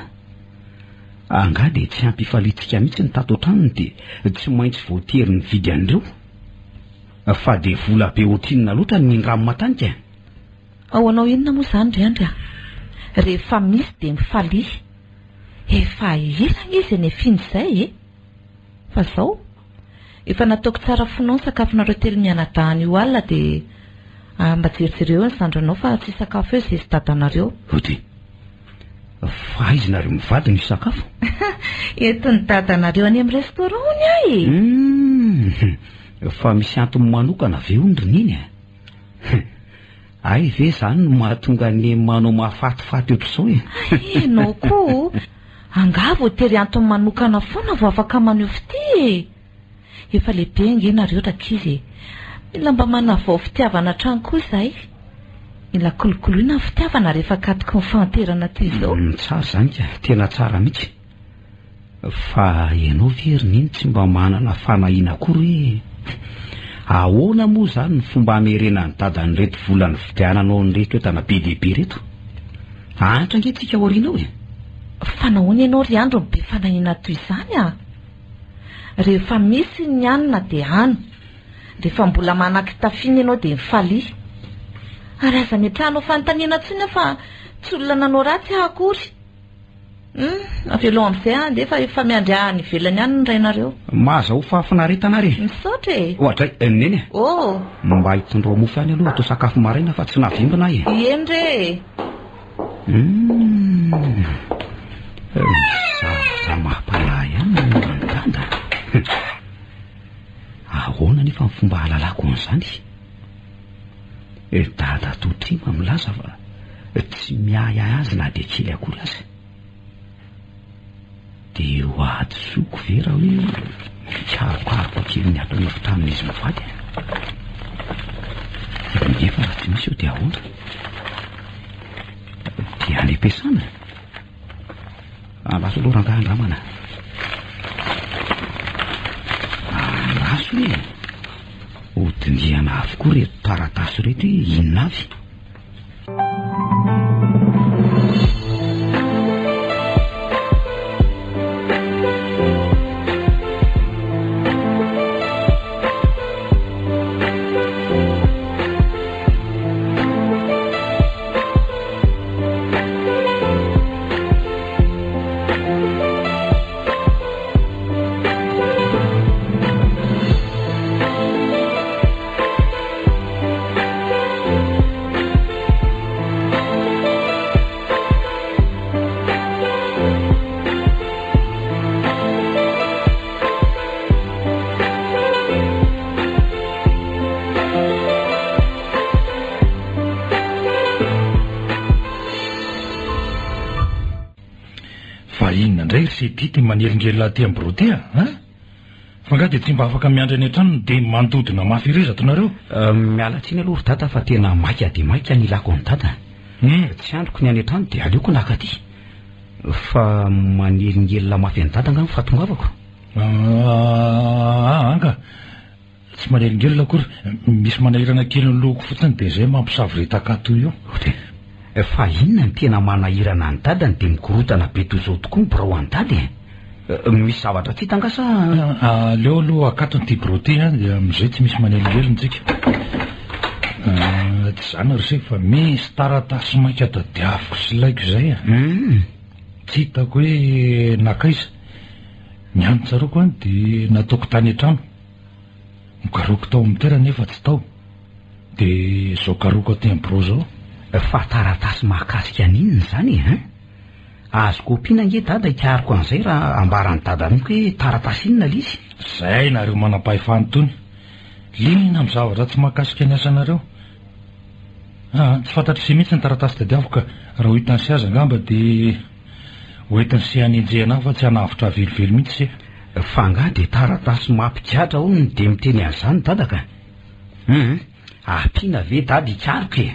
Angaha dia tsy ampy hifaliantsika mihitsy ny tato an-tranony dia tsy maintsy voatery nividy an'ireo? Fa dia vola be ohatrinona loatra ny nindramo matanika? Ao anao inona moa izany ry Andry a? Rehefa misy dia mifalia. Efa ela anie izay niafiana izay e! Fa zao, efa nataoko tsara fonao ny sakafonareo telo mianadahy anio alina dia mba jerijereo eo ny zandrinao fa tsy hisakafo eo zay sy dadanareo. Ody, fa aiza nareo mivady no hisakafo? Entin'ny dadanareo any amin'ny restaurant hono aho e! Hum, fa misy antony manokana ve hono ry Neny a? Hay ve izany no mahatonga an'i Neny manao mahafatifaty ohatr'izao e? Hay ianao koa o! Angaha voatery antony manokana foana vao afaka maneho fitia e! Efa lehibe ange nareo rankizy e! Mila mba manavao fitiavana hatrany koa izahay. Mila kolokoloina ny fitiavana rehefa akatoky ny fahanterana toy izao. Tsara izany ka, tena tsara mihitsy. Fa ianao ve ry Neny tsy mba manana fanahiana akory hoe ahoana moa izany ny fomba hamerenan'i Dada an'ireto vola nividiananao an'ireto entana be dia be ireto? Hahantra ange tsika aoriana ao e! Fa nahoana ianao ry Andry no be fanahiana toy izany a? Rehefa misy ny hanina dia hano. Rehefa mbola manan-kitafiana ianao dia mifalia. Ary aza ametrahanao fanontaniana intsony aho fa tsy olona nanao ratsy aho akory. Hum, avelao amin'izay aho andeha fa efa miandry ahy any ivelany any ny rainareo. Mahazahoa fahafinaretana ary e! Misaotra e! Oadray, Neny a! Oh! Mba hitondrao mofo ihany aloha atao sakafo maraina fa tsy nahavimbina ahy e! Eny re e! Hum, zavatra mampanahy ihany ny momba an'i Dada. Ahoana anefa ny fomba hahalalako an'izany? Dadatoa Trima milaza fa tsy miahiahy azy na dia kely akory aza. Dia ho hadisoako ve raha hoe hikarokaroka kely ny ato anaty tranon'izy mivady? Nefa raha tsy misy eo dia ahoana? Dia any am-piasana? Andraso aloha rangahy angambana. Andraso e! Hodinihana avokoa ireto taratasy ireto hoe inona avy. Fa inona indray ry Sety ity manelingelina aty amin'ny birao ity a? An? Fa angaha dia tsy mba afaka miandry any an-tranony dia mandodona mafy ery izato nareo? Miala tsiny aloha ry dada fa tena maika dia maika ny ilako an'i dada. Tsy andriko ny any an-trano dia aleoko naka aty. Fa manelingelina mafy an'i dada angaha ny fahatongavako? Aa anga! Tsy manelingelina akory, misy manahirana kely ny lohako fotsiny dia izay mampisavoritaka ahy toy io. Ohatry, fa inona no tena manahirana an'i dadany dia mikorontana be toy izao tokoa ny birao an'i dada e? Misy zavatra tsy hita angaha sa? Aleo aloha akatony ity birao ity an, dia amin'izay tsy misy manelingelina tsika. Tsy izany ry se fa misy taratasy maika tadiaviko sy ilaiko izay e. Tsy hitako hoe nankaiza. Ny hany tsaroako an dia nataoko tany an-trano. Nokarohiko tao amin'ny toerana nefa tsy tao. Dia izao karohiko aty amin'ny birao izao. Fa taratasy mahakasika an'inona izany e hein? Azoko ompiana ange dada hikaroka an'izay raha ambaran'i dada amiko hoe taratasy inona ilay izy. Izay nareo manam-pahefana itony. Liana amin'ny zavatra tsy mahakasika ny asanareo. Aa, tsy fantatr'ise mihitsy ny taratasy tadiaviko ka raha ho hitan'ise aza angamba dia ho entin'ise hanenjehana ahy fa tsy hanavotra ahy velively mihitsy ise. Fa angaha dia taratasy mampigadra hono no dia miteny an'izany dada ka? Hum, ampiana ve dada hikaroka e?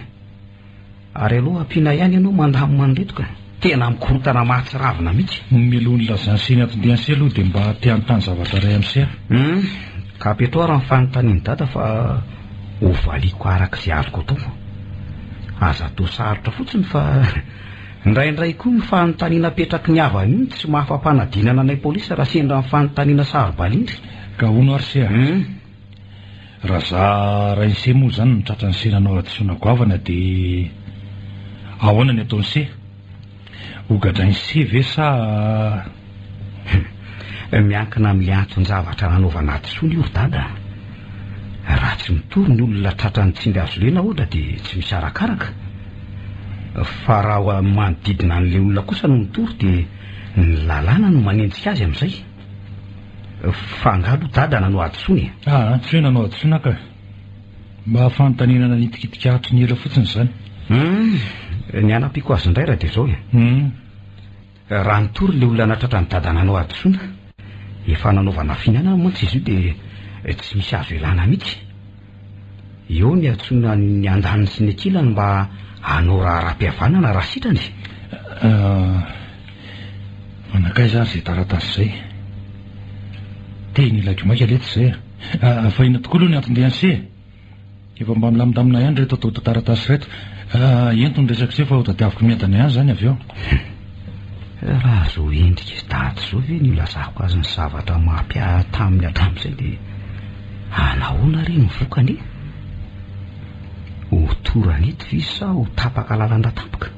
Ary aleo ampiana ihany ianao mandamina an'ireto ka! Tena mikorontana mahatsiravina mihitsy. Mialoha ny hilazan'se ny anton-dian'se aloha dia mba te hanontany zavatra iray amin'se aho. Hum, ka apetraho ary ny fanontanian'i dada fa hovaliako araka izay azoko atao. Aza atao sarotra fotsiny fa indraindray koa ny fanontaniana apetraky ny havana io no tsy mahafa-panadinana anay polisy raha sendra ny fanontaniana saro-balindry. Ka hono ary se a! Hum. Raha za rain'se moa izany no tratran'se nanao hadisoana goavana dia ahoana ny ataon'se? Ho gadrain'se ve sa. Hum. Miankina amin'ilay anton-javatra nanaovana hadisoana io ry dada a! Raha tsy mitory ny olona tratran'ny tsindry hazo lena ohatra dia tsy misy arakaraka. Fa raha manodidina an'ilay olona kosa no mitory dia ny lalàna no manenjika azy amin'izay. Fa angaha aloha dada nanao hadisoana e? Aa, tsy hoe nanao hadisoana ka. Mba fanontaniana nanitikitika hatry ny ela fotsiny izany. Hum, ny hanampiako azy indray raha dia izao e. Hum. Raha nitory ilay olona nahatratra an'i dada nanao hadisoana, efa nanaovana fihinanana mantsy izy io dia tsy misy azo ialana mihitsy. Eo ny antsoina ny andaniny sy ny ankilany mba hanao raharaham-pihavanana raha sitrany e. Fa nankaiza ary izay taratasy izay? Tena ilaiko maika letsy izay a! Fa inona tokoa aloha ny anton-dian'i se e? Efa mba milamindamina ihany ireto atao taratasy ireto. Ento ny resak'i se fa ho tadiaviko miadana ihany izany avy eo. Raha izao endrik'i dada izao ve no ilazako azy ny zavatra mampiahy taminy hatramin'izay dia hanahoana re ny vokany e? Ho torana eto ve izy sa ho tapaka lalan-dra tampoka?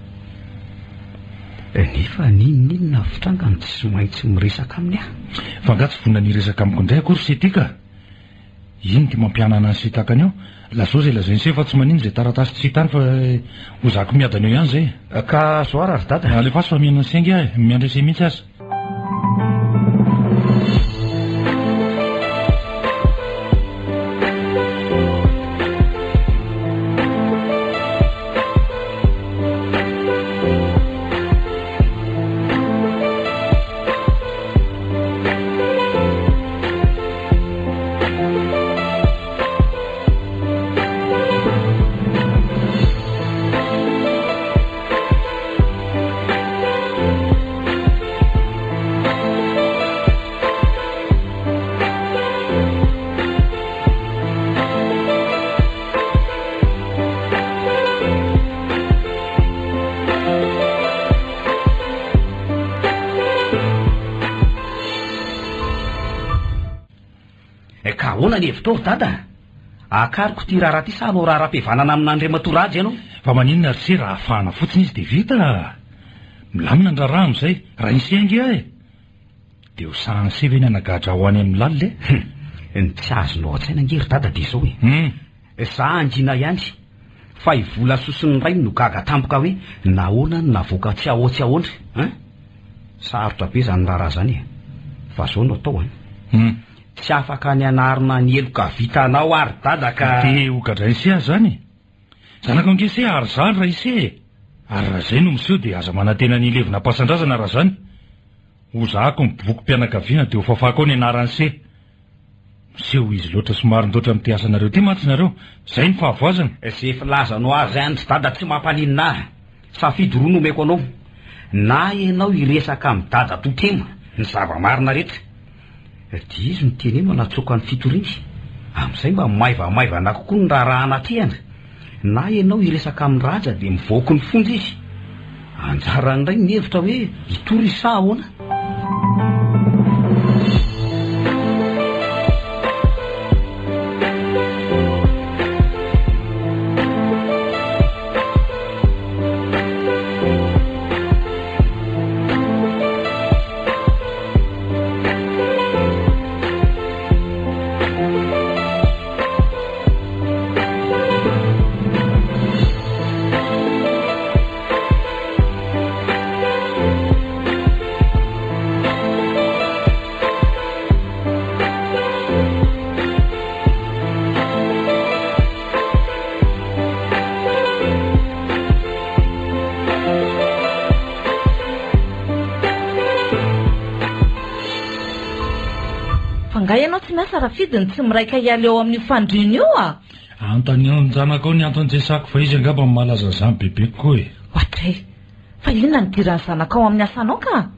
Nefa n'inon'inona fitrangany tsy maintsy miresaka aminy aho. Fa angaha tsy vonona ny hiresaka amiko indray akory se ty ka? Ino ty mampihanana an'i Sitakany eo? Lazao izay lazain'i se fa tsy manino izay taratasy tsy hita any fa ho zahako miadana eo ihany izay e. Ka zao ara ry dada. Alefaso fa mihaino an'i se ange aho e, miandry an'i se mihitsy aza. Ka ahoana ny hevitrao ry dada? Akariko ity raharaha ity sa hanao raharaham-pihavanana amin'Andriamatoa Raja ianao? Fa maninona ry se raha afahana fotsiny izy dia vita? Milamina ny raharaha amin'izay. Rain'i se ange aho e! Dia ho sahan'i se ve ny hanagadra ho any amin'ny lalina e? Hum! Ny tsy azonao an-tsaina ange ry dada dia izao e! Hum! Za hangina ihany fa i Volasoa sy ny rainy no gaga tampoka hoe nahoana no navoaka tsy ahoa tsy ahoana hein! Sarotra be zany raharaha zany e! Fa zao no atao hein! Hum. Tsy afaka ny hanarina ny heloka vitanao aho ry dada ka. Dia ho gadrain'i se aho zany e! Zanako ange se ary za ry ray se e! Ary raha zay no miseho dia aza manantena ny hilevina am-pasandrazana raha zany. Ho zahako ny bokim-pianakaviana dia ho fafako ao ny anaran'i se. Miseho izy loatra sy marin-doatra amin'ity asanareo ity mantsy nareo. Izay ny fahavoazana. Ze filazanao azy any ry dada tsy mampaninona ahy. Safidy roa no omeko anao. Na ianao hiresaka amin'i dada Totema ny zava-marina rehetra. Dia izy no teneno hanatsoaka ny fitoriany. Amin'izay mba maivamaivana kokoa ny raharaha anatrehana. Na ianao hiresaka amin'i Raja dia mivoaka ny fonja izy. Anjarany indray ny hevitra hoe hitory izy sa ahoana? Fa nga ianao tsy miasa Rafidy no tsy miraika hiala eo amin'io fandriana io a? Anontanio an-janakao ny antony tsy iasako fa izy angamba no mahalaza an'izany bebe kokoa e. Oadray! Fa inona no idiran'ny zanakao amin'ny asanao ka?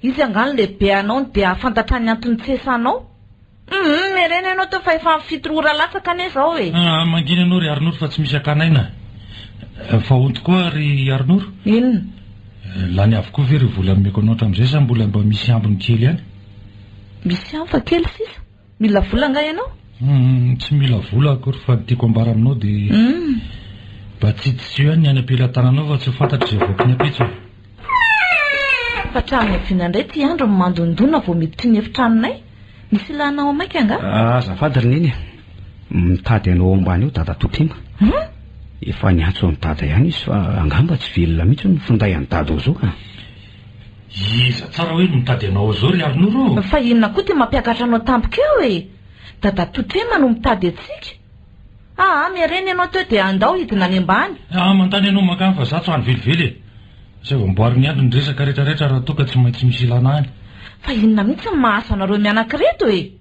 Izy angaha no lehibe anao no dia hahafantatra ny antony tsy iasanao? Humm, miharena ianao teo fa efa amin'ny fito ora latsaka anie izao e! Ah, mangina ianao ry Harinoro fa tsy misy hakana aina. Fa hono tokoa ry Harinoro? Inona? Lany avokoa ve ireo vola nomeko anao hatramin'izay sa mbola mba misy ambiny kely ihany? Misy ihany fa kely sisa. Mila vola angaha ianao? Humm, tsy mila vola akory fa ny tiako ambara aminao dia mba tsitsitsiho ihany ny any am-pelatananao fa tsy ho fantatro izay avoaky ny ampitso e. Fa hatramin'ny oviana indray ity andro no mandondona vao miditry ny efitranonay? Misy ilana ao maika angaha? Azafady ry Neny a! Mitady anao ao ambany ao Dadatoa Trema. Hum? Efa niantso an'i Dada ihany izy fa angamba tsy velona mihitsy ny finday an'i Dada ao izao ka. Iza tsara hoe no mitady anao ao izao ry Harinoro ô? Fa inona koa ity mampiakatra anao tampoka eo e? Dadatoa Trema no mitady antsika. Aa, miharena ianao teo dia andao hidina any ambany. Aa, manontany ianao mankany fa za tsy ho any velively e. Zay vao amboarin'ny andro ny resaka retraretra raha toa ka tsy maintsy misy ilana any. Fa inona mihitsy no mahazo anareo mianaka ireto e?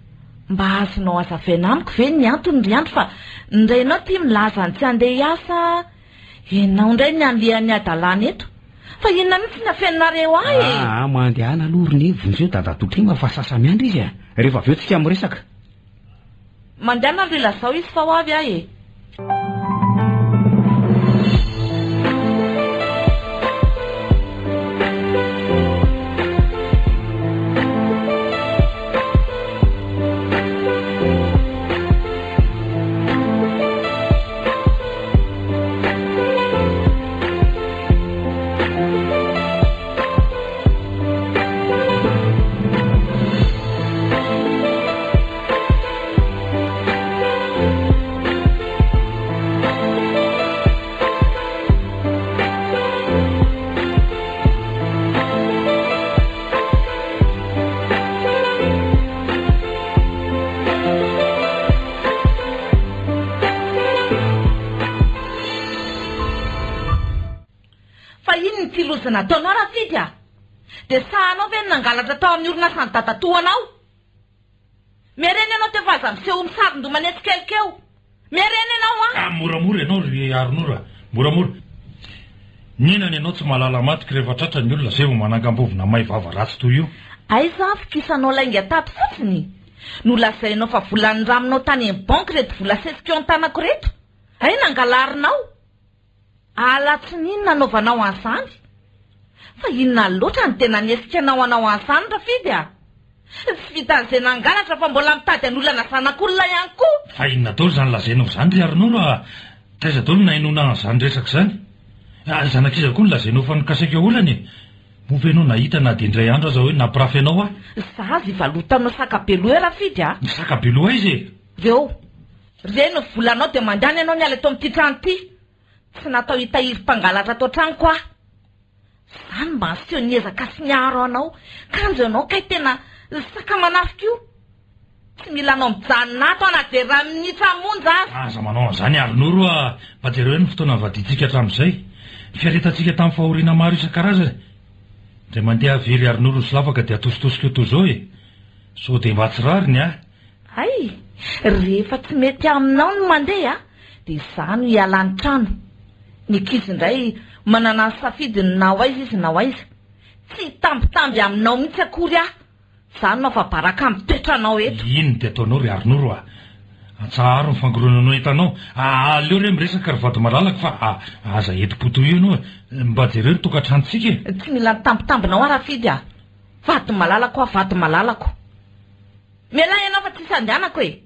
Mba azonao hazavaina amiko ve ny antony ry Andry fa ny rainao ity milaza ny tsy handeha hiasa, ianao indray ny handeha ny hadalana eto. Fa inona mihitsy ny afeninareo ahy e? Aa, mandehana aloha ry Neny vonjeo dadatoa Trema fa sasa-miandry izy a! Rehefa avy eo tsika miresaka. Mandehana aloha ilazao izy fa ho avy aho e! Fa inona ity loza nataonao Rafidy a? Dia sahanao ve ny nangalatra tao amin'ny orinasan'i dadatoanao? Miharena ianao teo fa aza miseho ho misaron-doha manetsikeloka eo. Miharena ianao an! Ah, moramora ianao ry Harinoro a! Moramora. Ninana ianao tsy mahalala matoky rehefa tratra ny olona zay vao manangam-bovona may vava ratsy toy io. Aiza ny fikisanao lainga tato fotsiny? Nolazainao fa vola niraminao tany amin'ny banky ireto vola sesika eo an-tanako ireto. Hay nangalarinao. Alatsinainy nanaovanao an'izany? Fa inona loatra no tena nesika anao hanao an'izany Rafidy a? Tsy vitan'izay nangalatra fa mbola mitady hanolana zanak'olona ihany koa! Fa inona daholo izany lazainao izany ry Harinoro a? Taiza daholo no nahenoana an'izany resaka izany? Zanak'iza koa no lazainao fa nokasaiko haolana e? Moa ve ianao nahita na dia indray andro aza hoe nampirafy anao aho? Za ivarotanao saka be loha e Rafidy a! Ny saka be loha aiza e? Reo. Re ny volanao dia mandany ianao miala eto amin'ity trano ity. Tsy natao hitahiry mpangalatra ato an-tranoko aho. Izany mba niseho niezaka sy niaro anao. Kanjo ianao kay tena saka manafika io. Tsy mila anao mijanona ato aho na dia iray minitra monja aza. Aza manao an'izany Harinoro a! Mba jereo ihany ny fotoana nivadiantsika hatramin'izay. Ny fiaretantsika tamin'ny fahoriana maro isan-karazany. Indray mandeha avely Harinoro ny solafaka dia atositosika eo toy izao e! Sao dia mba tsy rariny a! Hay! Rehefa tsy mety aminao ny mandeha dia izaho no hiala ny trano. Ny ankizy indray manana ny safidiny na ho aiza izy na ho aiza. Tsy hitambitamby aminao mihitsy akory aho. Izaho no afa-baraka amin'ny toetranao eto. Inona dia ataonao ry Harinoro a! Atsaharo ny fangoronanao entanao. Aleo re miresaka ry vady malalako fa aza entim-po toy io ianao e! Mba jereo ny tokantranontsika e! Tsy mila ny tambitambinao aho Rafidy a! Vady malalako aho, vady malalako. Mialà ianao fa tsisy andehanako e!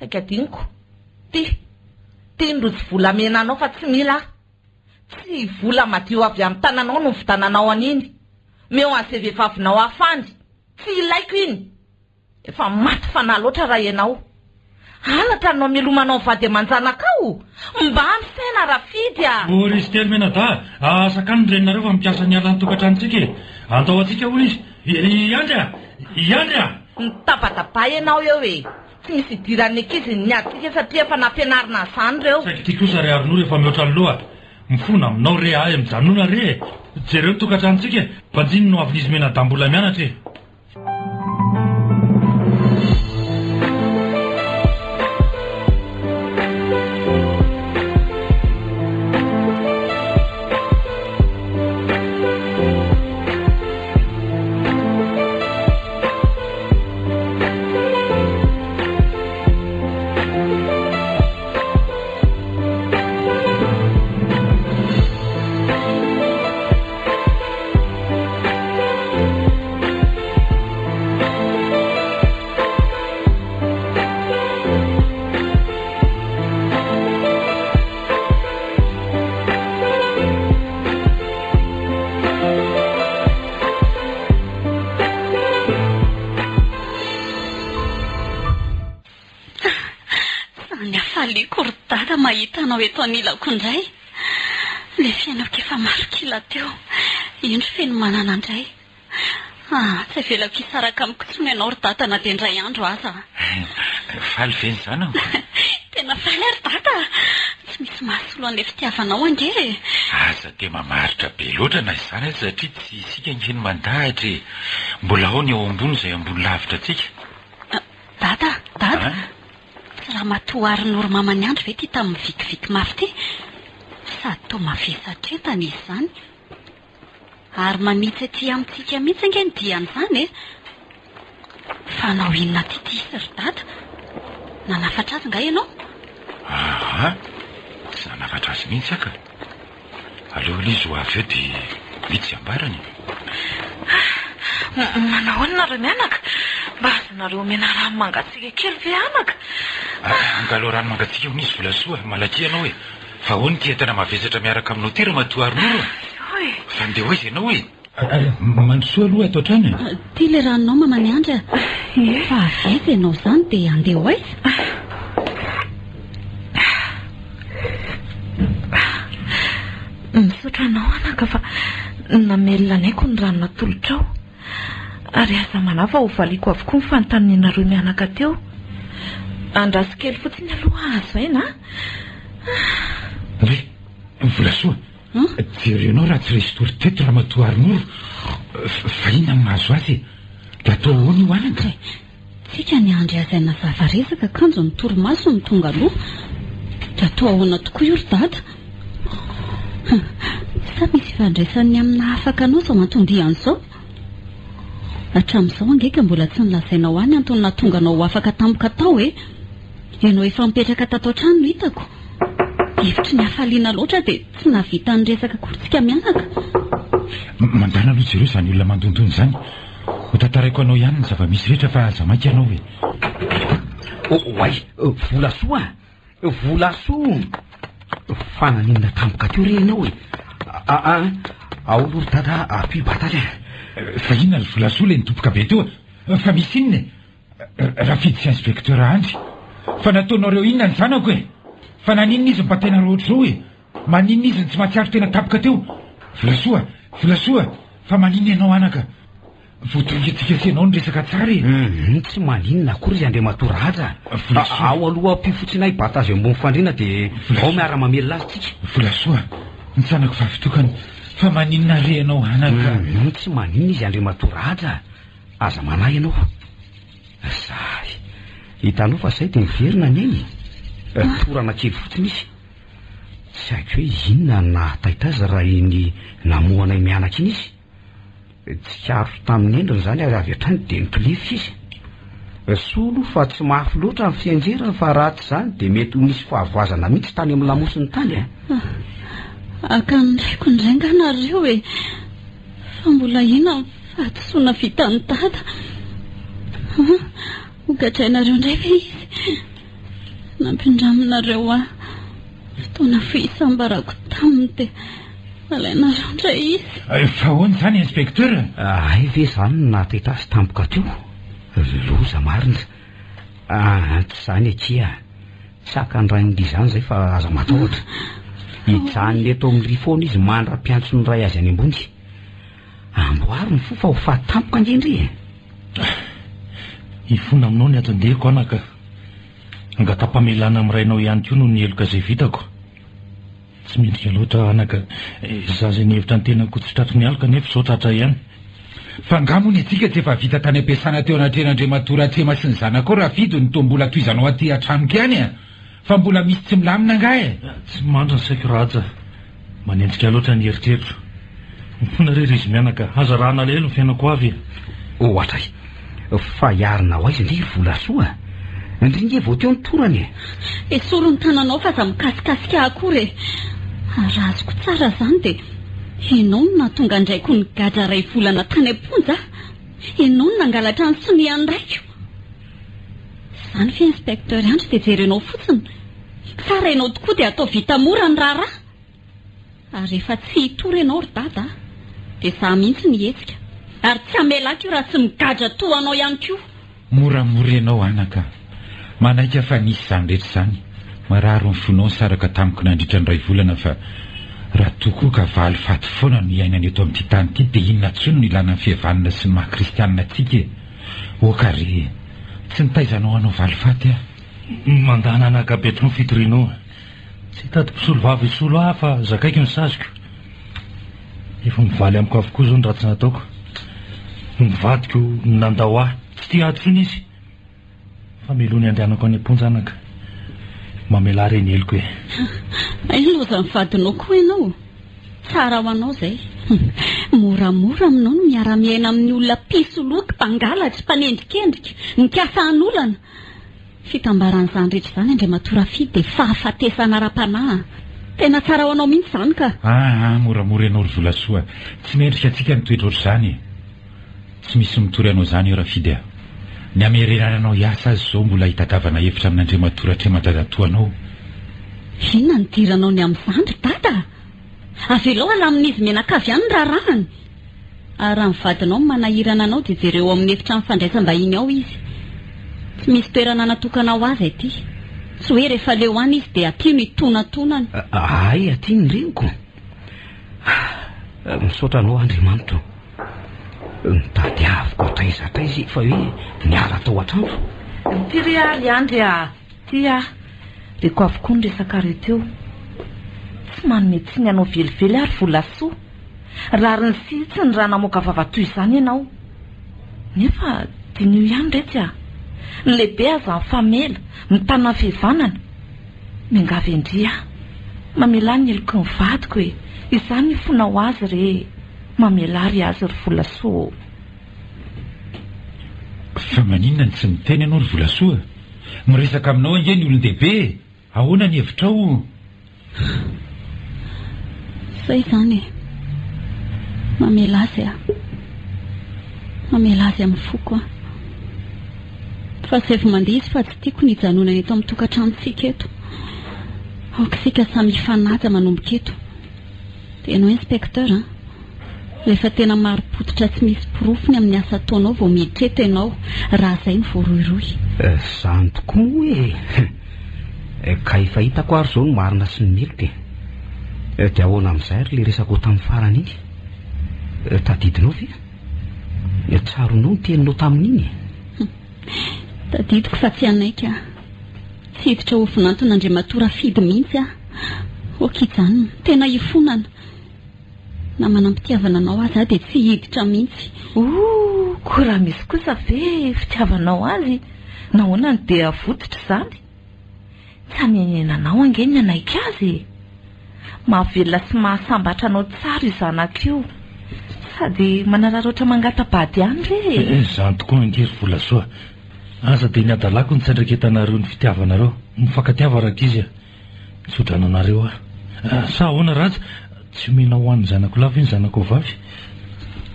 Saika adinoko. Ty. Ty ny rojo volamena anao fa tsy mila aho. Tsy vola madio avy amin'ny tananao no nividananao an'iny. Omeo an'izay vehivavinao hafa any. Tsy ilaiko iny. Efa maty fanahy loatra raha ianao. Halatra no amelomanao ny vady aman-janakao? Mba misaina Rafidy a! O ry Siteny mianadahy, sakano ny reninareo fa mikasa ny hiala ny tokantranontsika e! Andao antsika hoy izy. I Andry a! I Andry a! Mitabataba ianao eo e! Tsy misy idiran'ny ankizy ny adintsika satria efa nampianarina an'izany ireo. Saingy ity kosa ry Arnaud efa mihoatra ny loha. Mifona aminao re aho e! Mijanona re e! Jereo ny tokantranontsika e! Banjino no avin'izy mianadahy mbola mianatra e! hafaliako ry Dada mahita anao eto anilako indray. Ilay fiainako efa maro kila teo, indro feno manana indray. Ah, tsy avelako hisaraka amiko intsony ianao ry Dada na dia indray andro aza. Faly ve ny zanako? Tena faly aho ry Dada a! Tsy misy mahasolo an'ilay fitiavanao ange e! Aza dia mamaritra be loatra na izany aza satria tsy isika ange no mandahatra e! Mbola ao ny ao ambony izay ambony lavitra antsika. Dada, Dada, tsy ramatoa Harinoro maman'i Andry ve ity tamin'ny mivikiviky mafy ity? Sady toa mavesatra entana izy izany. Ary manitsy aty amintsika mihitsy ange ny dian'izany e! Fa hanao inona aty ity izy ry Dada? Nanafatra azy nga ianao? Aa, tsy nanafatra azy mihitsy aho ka. Aleo aloha izy ho avy eo dia mihitsy ambarany e. Manao ahoana nareo mianaka? Mba azonareo omena rano mangatsiaka kely ve anaka? Angalao rano mangatsiaka hono izy Volasoa, malakia ianao e. Fa ahoana ity entana mavesatra miaraka aminao ity Ramatoa Harinoro a? Fa ndeha ho aiza ianao e? Mandrosoa aloha ato an-trano e. Ity ilay ranonao Mama Niandry a. Fa avy aiza ianao izany dia handeha ho aiza? Misaotra anao anaka fa namelona ny aiko ny rano natolotrao. Ary aza manahy fa hovaliako avokoa ny fanontanianareo mianaka teo. Andraso kely fotsiny aloha hahazo aina a. Re, Volasoa, jerenao raha tsy resy tory teto Ramatoa Harinoro, fa inona no mahazo azy e? Dia atao ahoana io anaka? Tsika niandry azy hanazava resaka kanjo ny torimaso no tonga aloha. Dia atao ahoana tokoa io ry dada? Sa misy ifandraisany amin'ny nahafaka anao izao anton-diany izao? Hatramin'izao ange ka mbola tsy nolazainao ahy ny antony nahatonga anao ho afaka tampoka tao e! Ianao efa nipetraka tato an-trano no hitako. Hevitry ny hafaliana loatra dia tsy nahavita niresaka akory tsika mianaka. Mandàna aloha jereo izany olona mandondona izany. Ho tantaraiko anao ihany ny zava-misy rehetra fa aza maika ianao e. Oay, Volasoa a! Volasoa! Fa naninona tampoka teo re ianao e? Aa, ao aloha ry dada a, ampio bataly a! Fa inona ry Volasoa ilay nidoboka be teo? Fa misy inona e? Rafidy sy Inspecteur Andry, fa nataonareo inona ny zanako e? Fa naninona izy mibatainareo ohatr'izao e? Maninona izy no tsy mahatsiaro tena tampoka teo? Volasoa, Volasoa, fa maninona ianao anaka? Voadongantsika sy ianao ny resaka tsara e! Hum, tsy maninona akory izy Andriamatoa Raja. Volasoa. Ao aloha ampio fotsiny ahy hibata azy eo ambony fandriana dia ao miara-mamelona azy tsika. Volasoa, ny zanako vavy tokana, fa maninona re ianao anaka? Hum, tsy maninona izy Andriamatoa Raja. Aza manahy ianao. Zay. Hitanao fa zay dia miverina neny e. Torana kely fotsiny izy. Tsy haiko hoe inona no nahataita azy raha iny namoha anay mianaka iny izy. Tsikarotro tamin'ny endriny izany ary avy hatrany dia nitolefika izy. Soa aloha fa tsy mafy loatra ny fianjerany fa raha tsy izany dia mety ho nisy fahavoazana mihitsy tany amin'ny lamosiny tany e. Haka ny raiko indray nga nareo e. Fa mbola inona ny fahadisoana vitan'i Dada? Ho gadrainareo indray ve izy? Nampindraminareo ahy fotoana fohy hisambarako taminy dia alainareo indray izy. Fa ahoana izany Inspecteur? Hay ve izany no nahateta azy tampoka teo? Loza marina. Ah, tsy izany akia. Tsy haka ny rain'i Liza any izay fa aza matahotra. Hijanona eto amin'ny ry foana izy mandra-piantson'ny ray azy any ambony. Amboary ny fo fa ho faty tampoka ange ndry e. Hifona aminao ny atin-diako anaka. Angata-pamelana amin'ny rainao ihany koa noho ny heloka izay vitako. Tsy mendrika loatra aho anaka. Izaho izay nihevitra ny tenako ho tsy tratry ny aloka nefa izao tratra ihany. Fa angaha moa ny antsika tsy efa vita tany am-piasana teo anatrehan'Andriamatoa Ratrema sy ny zanakao Rafidy no toa mbola tohizanao aty an-tranoko ihany a! Fa mbola misy tsy milamina angaha e? Tsy mandry ny saiko Raja. Manenjika loatra ny eritreritro. Mifona re ry izy mianaka. Aza arahana alahelo ny fiainako ho avy e! Ohatra e! Fa hiarina ho aiza ndry ry Volasoa a? Ndry nge vao teo ny torany e! Esory ny tananao fa aza mikasikasika ahy akory e! Raha azoko tsara izany dia ianao no nahatonga an-draiko nigadra iray volana tany am-ponja, ianao no nangalatra ny sonian'ny raiko. Izany ve Inspecteur Andry dia jerenao fotsiny? Tsara ianao tokoa dia atao vita mora ny raharaha. Ary rehefa tsy hitory ianao ry dada a, dia izaho mihitsy no hihetsika. Ary tsy hamelako io raha tsy migadra toa anao ihany koa. Moramora ianao anaka. Manaiky aho fa nisy izany rehetra izany. Marary ny fonao nisaraka tamiko nandritra ny iray volana fa raha toa koa ka valifaty foana no iainana eto amin'ity tany ity dia inona intsony no ilana ny fihavanana sy ny maha kristianina antsika e! Oka re e! Tsy nitaiza anao hanao valifaty aho. Mandàna anaka be ny fitorianao. Tsy hitady mpisolovava hisolo ahy fa zakaiko ny saziko. Efa mivaly amiko avokoa izao ny ratsy nataoko. Ny vadiko nandao ahy. Tsy tia ahy intsony izy. Fa meloa ny andehanako any am-ponja anaka. Mamelà re ny heloko e. Hay lozan'ny vadinao koa ianao. Tsara ho anao izay. Moramora aminao ny miara-miaina amin'ny olona mpisoloky, mpangalatra, mpanendrikendrika, mikasa hanolana. Fitambaran'izany rehetra izany Andriamatoa Rafidy dia fahafatesana ara-panahy. Tena tsara ho anao mihitsy izany ka. Aa, moramora ianao ry Volasoa. Tsy mendrika antsika ny toetra ohatr'izany e. Tsy misy mitory anao izany eo Rafidy a. Ny hamerenana anao hiasa aza izao mbola hitadiavana hevitra amin'Andriamatoa Ratrema dadatoanao. Inona no idiranao ny amin'izany ry dada a? Avelao halamin'izy mianakavy ihany ny raharahany. Ary raha ny vadinao no manahirana anao dia jereo ao amin'ny efitrano fandraisam-bahiny ao izy. Tsy misy toerana natokana ho azy aty. Tsy hoe rehefa leo any izy dia aty no hitonantonany. Hay aty ny reniko. Misaotra anao Andriamanitra o. Nitadiaviko hatraiza hatraiza fa hoe niala tao an-trano. Ity re ary Andry a! Ity aho. Reko avokoa ny resakareo teo. Tsy manome tsiny anao velively aho ry Volasoa. Rariny sy hitsiny raha namoaka vava toy izany ianao. Nefa diniho ihany retsy a! Ny lehibe aza mifamela, mitana ny fihavanana. Miangavy an-dry aho. Mamelà ny heloky ny vadiko e! Izany ny fonao azy re e! Mamelà ry azy ry Volasoa ô! Fa maninona no tsy miteny ianao ry Volasoa? Miresaka aminao ange ny olon-dehibe e! Ahoana ny hevitrao? Zay izany e! Mamela azy aho. Mamela azy amin'ny foko aho. Fa asaivo mandeha izy fa tsy tiako ny hijanonany eto amin'ny tokantranontsika eto. Aoka isika samy hifanaja manomboka eto. Dia ianao inspecteur an! Rehefa tena marim-pototra tsy misy porofo ny amin'ny asa ataonao vao miditra eto ianao, raha izay no voarohirohy. Izany tokoa moa e! Ka efa hitako ary izao ny marina sy ny meloka e! Dia ahoana amin'izay ary ilay resakao tamin'ny farany iny? Tadidinao ve? Tsaroanao ny teninao tamin'iny e? Tadidiko fa tsy hanaiky aho. Tsy hiditra ho vinanton'Andriamatoa Rafidy mihitsy aho. Ok hijanona. Tena hifonana. Na manam-pitiavana anao aza aho dia tsy hiditra mihitsy. Ooh, koa raha misy kosa ve fitiavanao azy, nahoana no dia avototra izany? Tsy hanenenanao ange ny hanaiky azy e! Mahavelona sy mahasambatra anao tsara io zanako io. Sady manararaotra mangata-bady ihany re e! Izany tokoa ange ry Volasoa. Aza dia ny hadalako no tsy andraiketanareo ny fitiavanareo. Mifankatiava rankizy a! Mitsodrano anareo aho. Sa ahoana Raja? Tsy omenao ho an'ny zanako lahy ve ny zanakao vavy?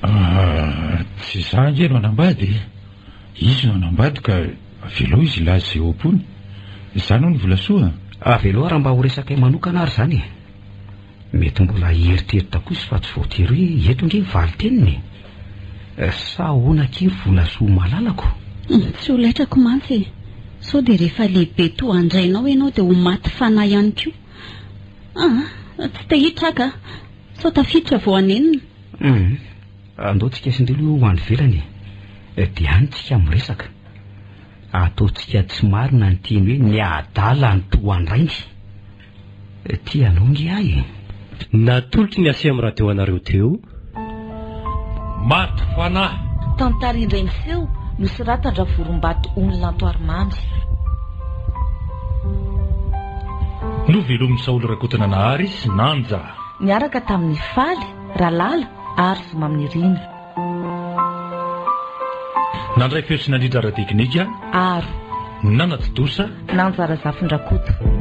Ah, tsy izaho ange no hanambady e! Izy no hanambady ka avelao izy hilaza izay ao am-pony. Izany hono Volasoa a! Avelao raha mba ho resakay manokana ary izany e! Mety mbola hieritreritra koa izy fa tsy voatery hoe eto ange ny valin-teniny e! Sa ahoana akia ry Volasoa malalako? Tsy ho laitrako mantsy e! Sao dia rehefa lehibe toa an-drainao ianao dia ho maty fanahy ihany koa. Aa, tsy te hitraka aho. Sao tafiditra vao hanenina. Hum, andao tsika sy ndry aloha ho any ivelany e. Dia any tsika miresaka. Ataontsika tsy marina ny teny hoe ny adala no toa an-drainy. Tia anao nge ahy e. Natolotry ny Aceem Radio anareo teo. Maty fanahy. Tantara indray miseho nosoratan-dRavorombato Ony Lantoarimamy. Novelomin'i Saholy Rakotonanahary sy Nanja. Niaraka tamin'i Faly, Ralala ary Zomaminirina. Nandray feo sy nandrindra ara-teknika. Aro. Nanatontosa. Nanja Razafindrakoto.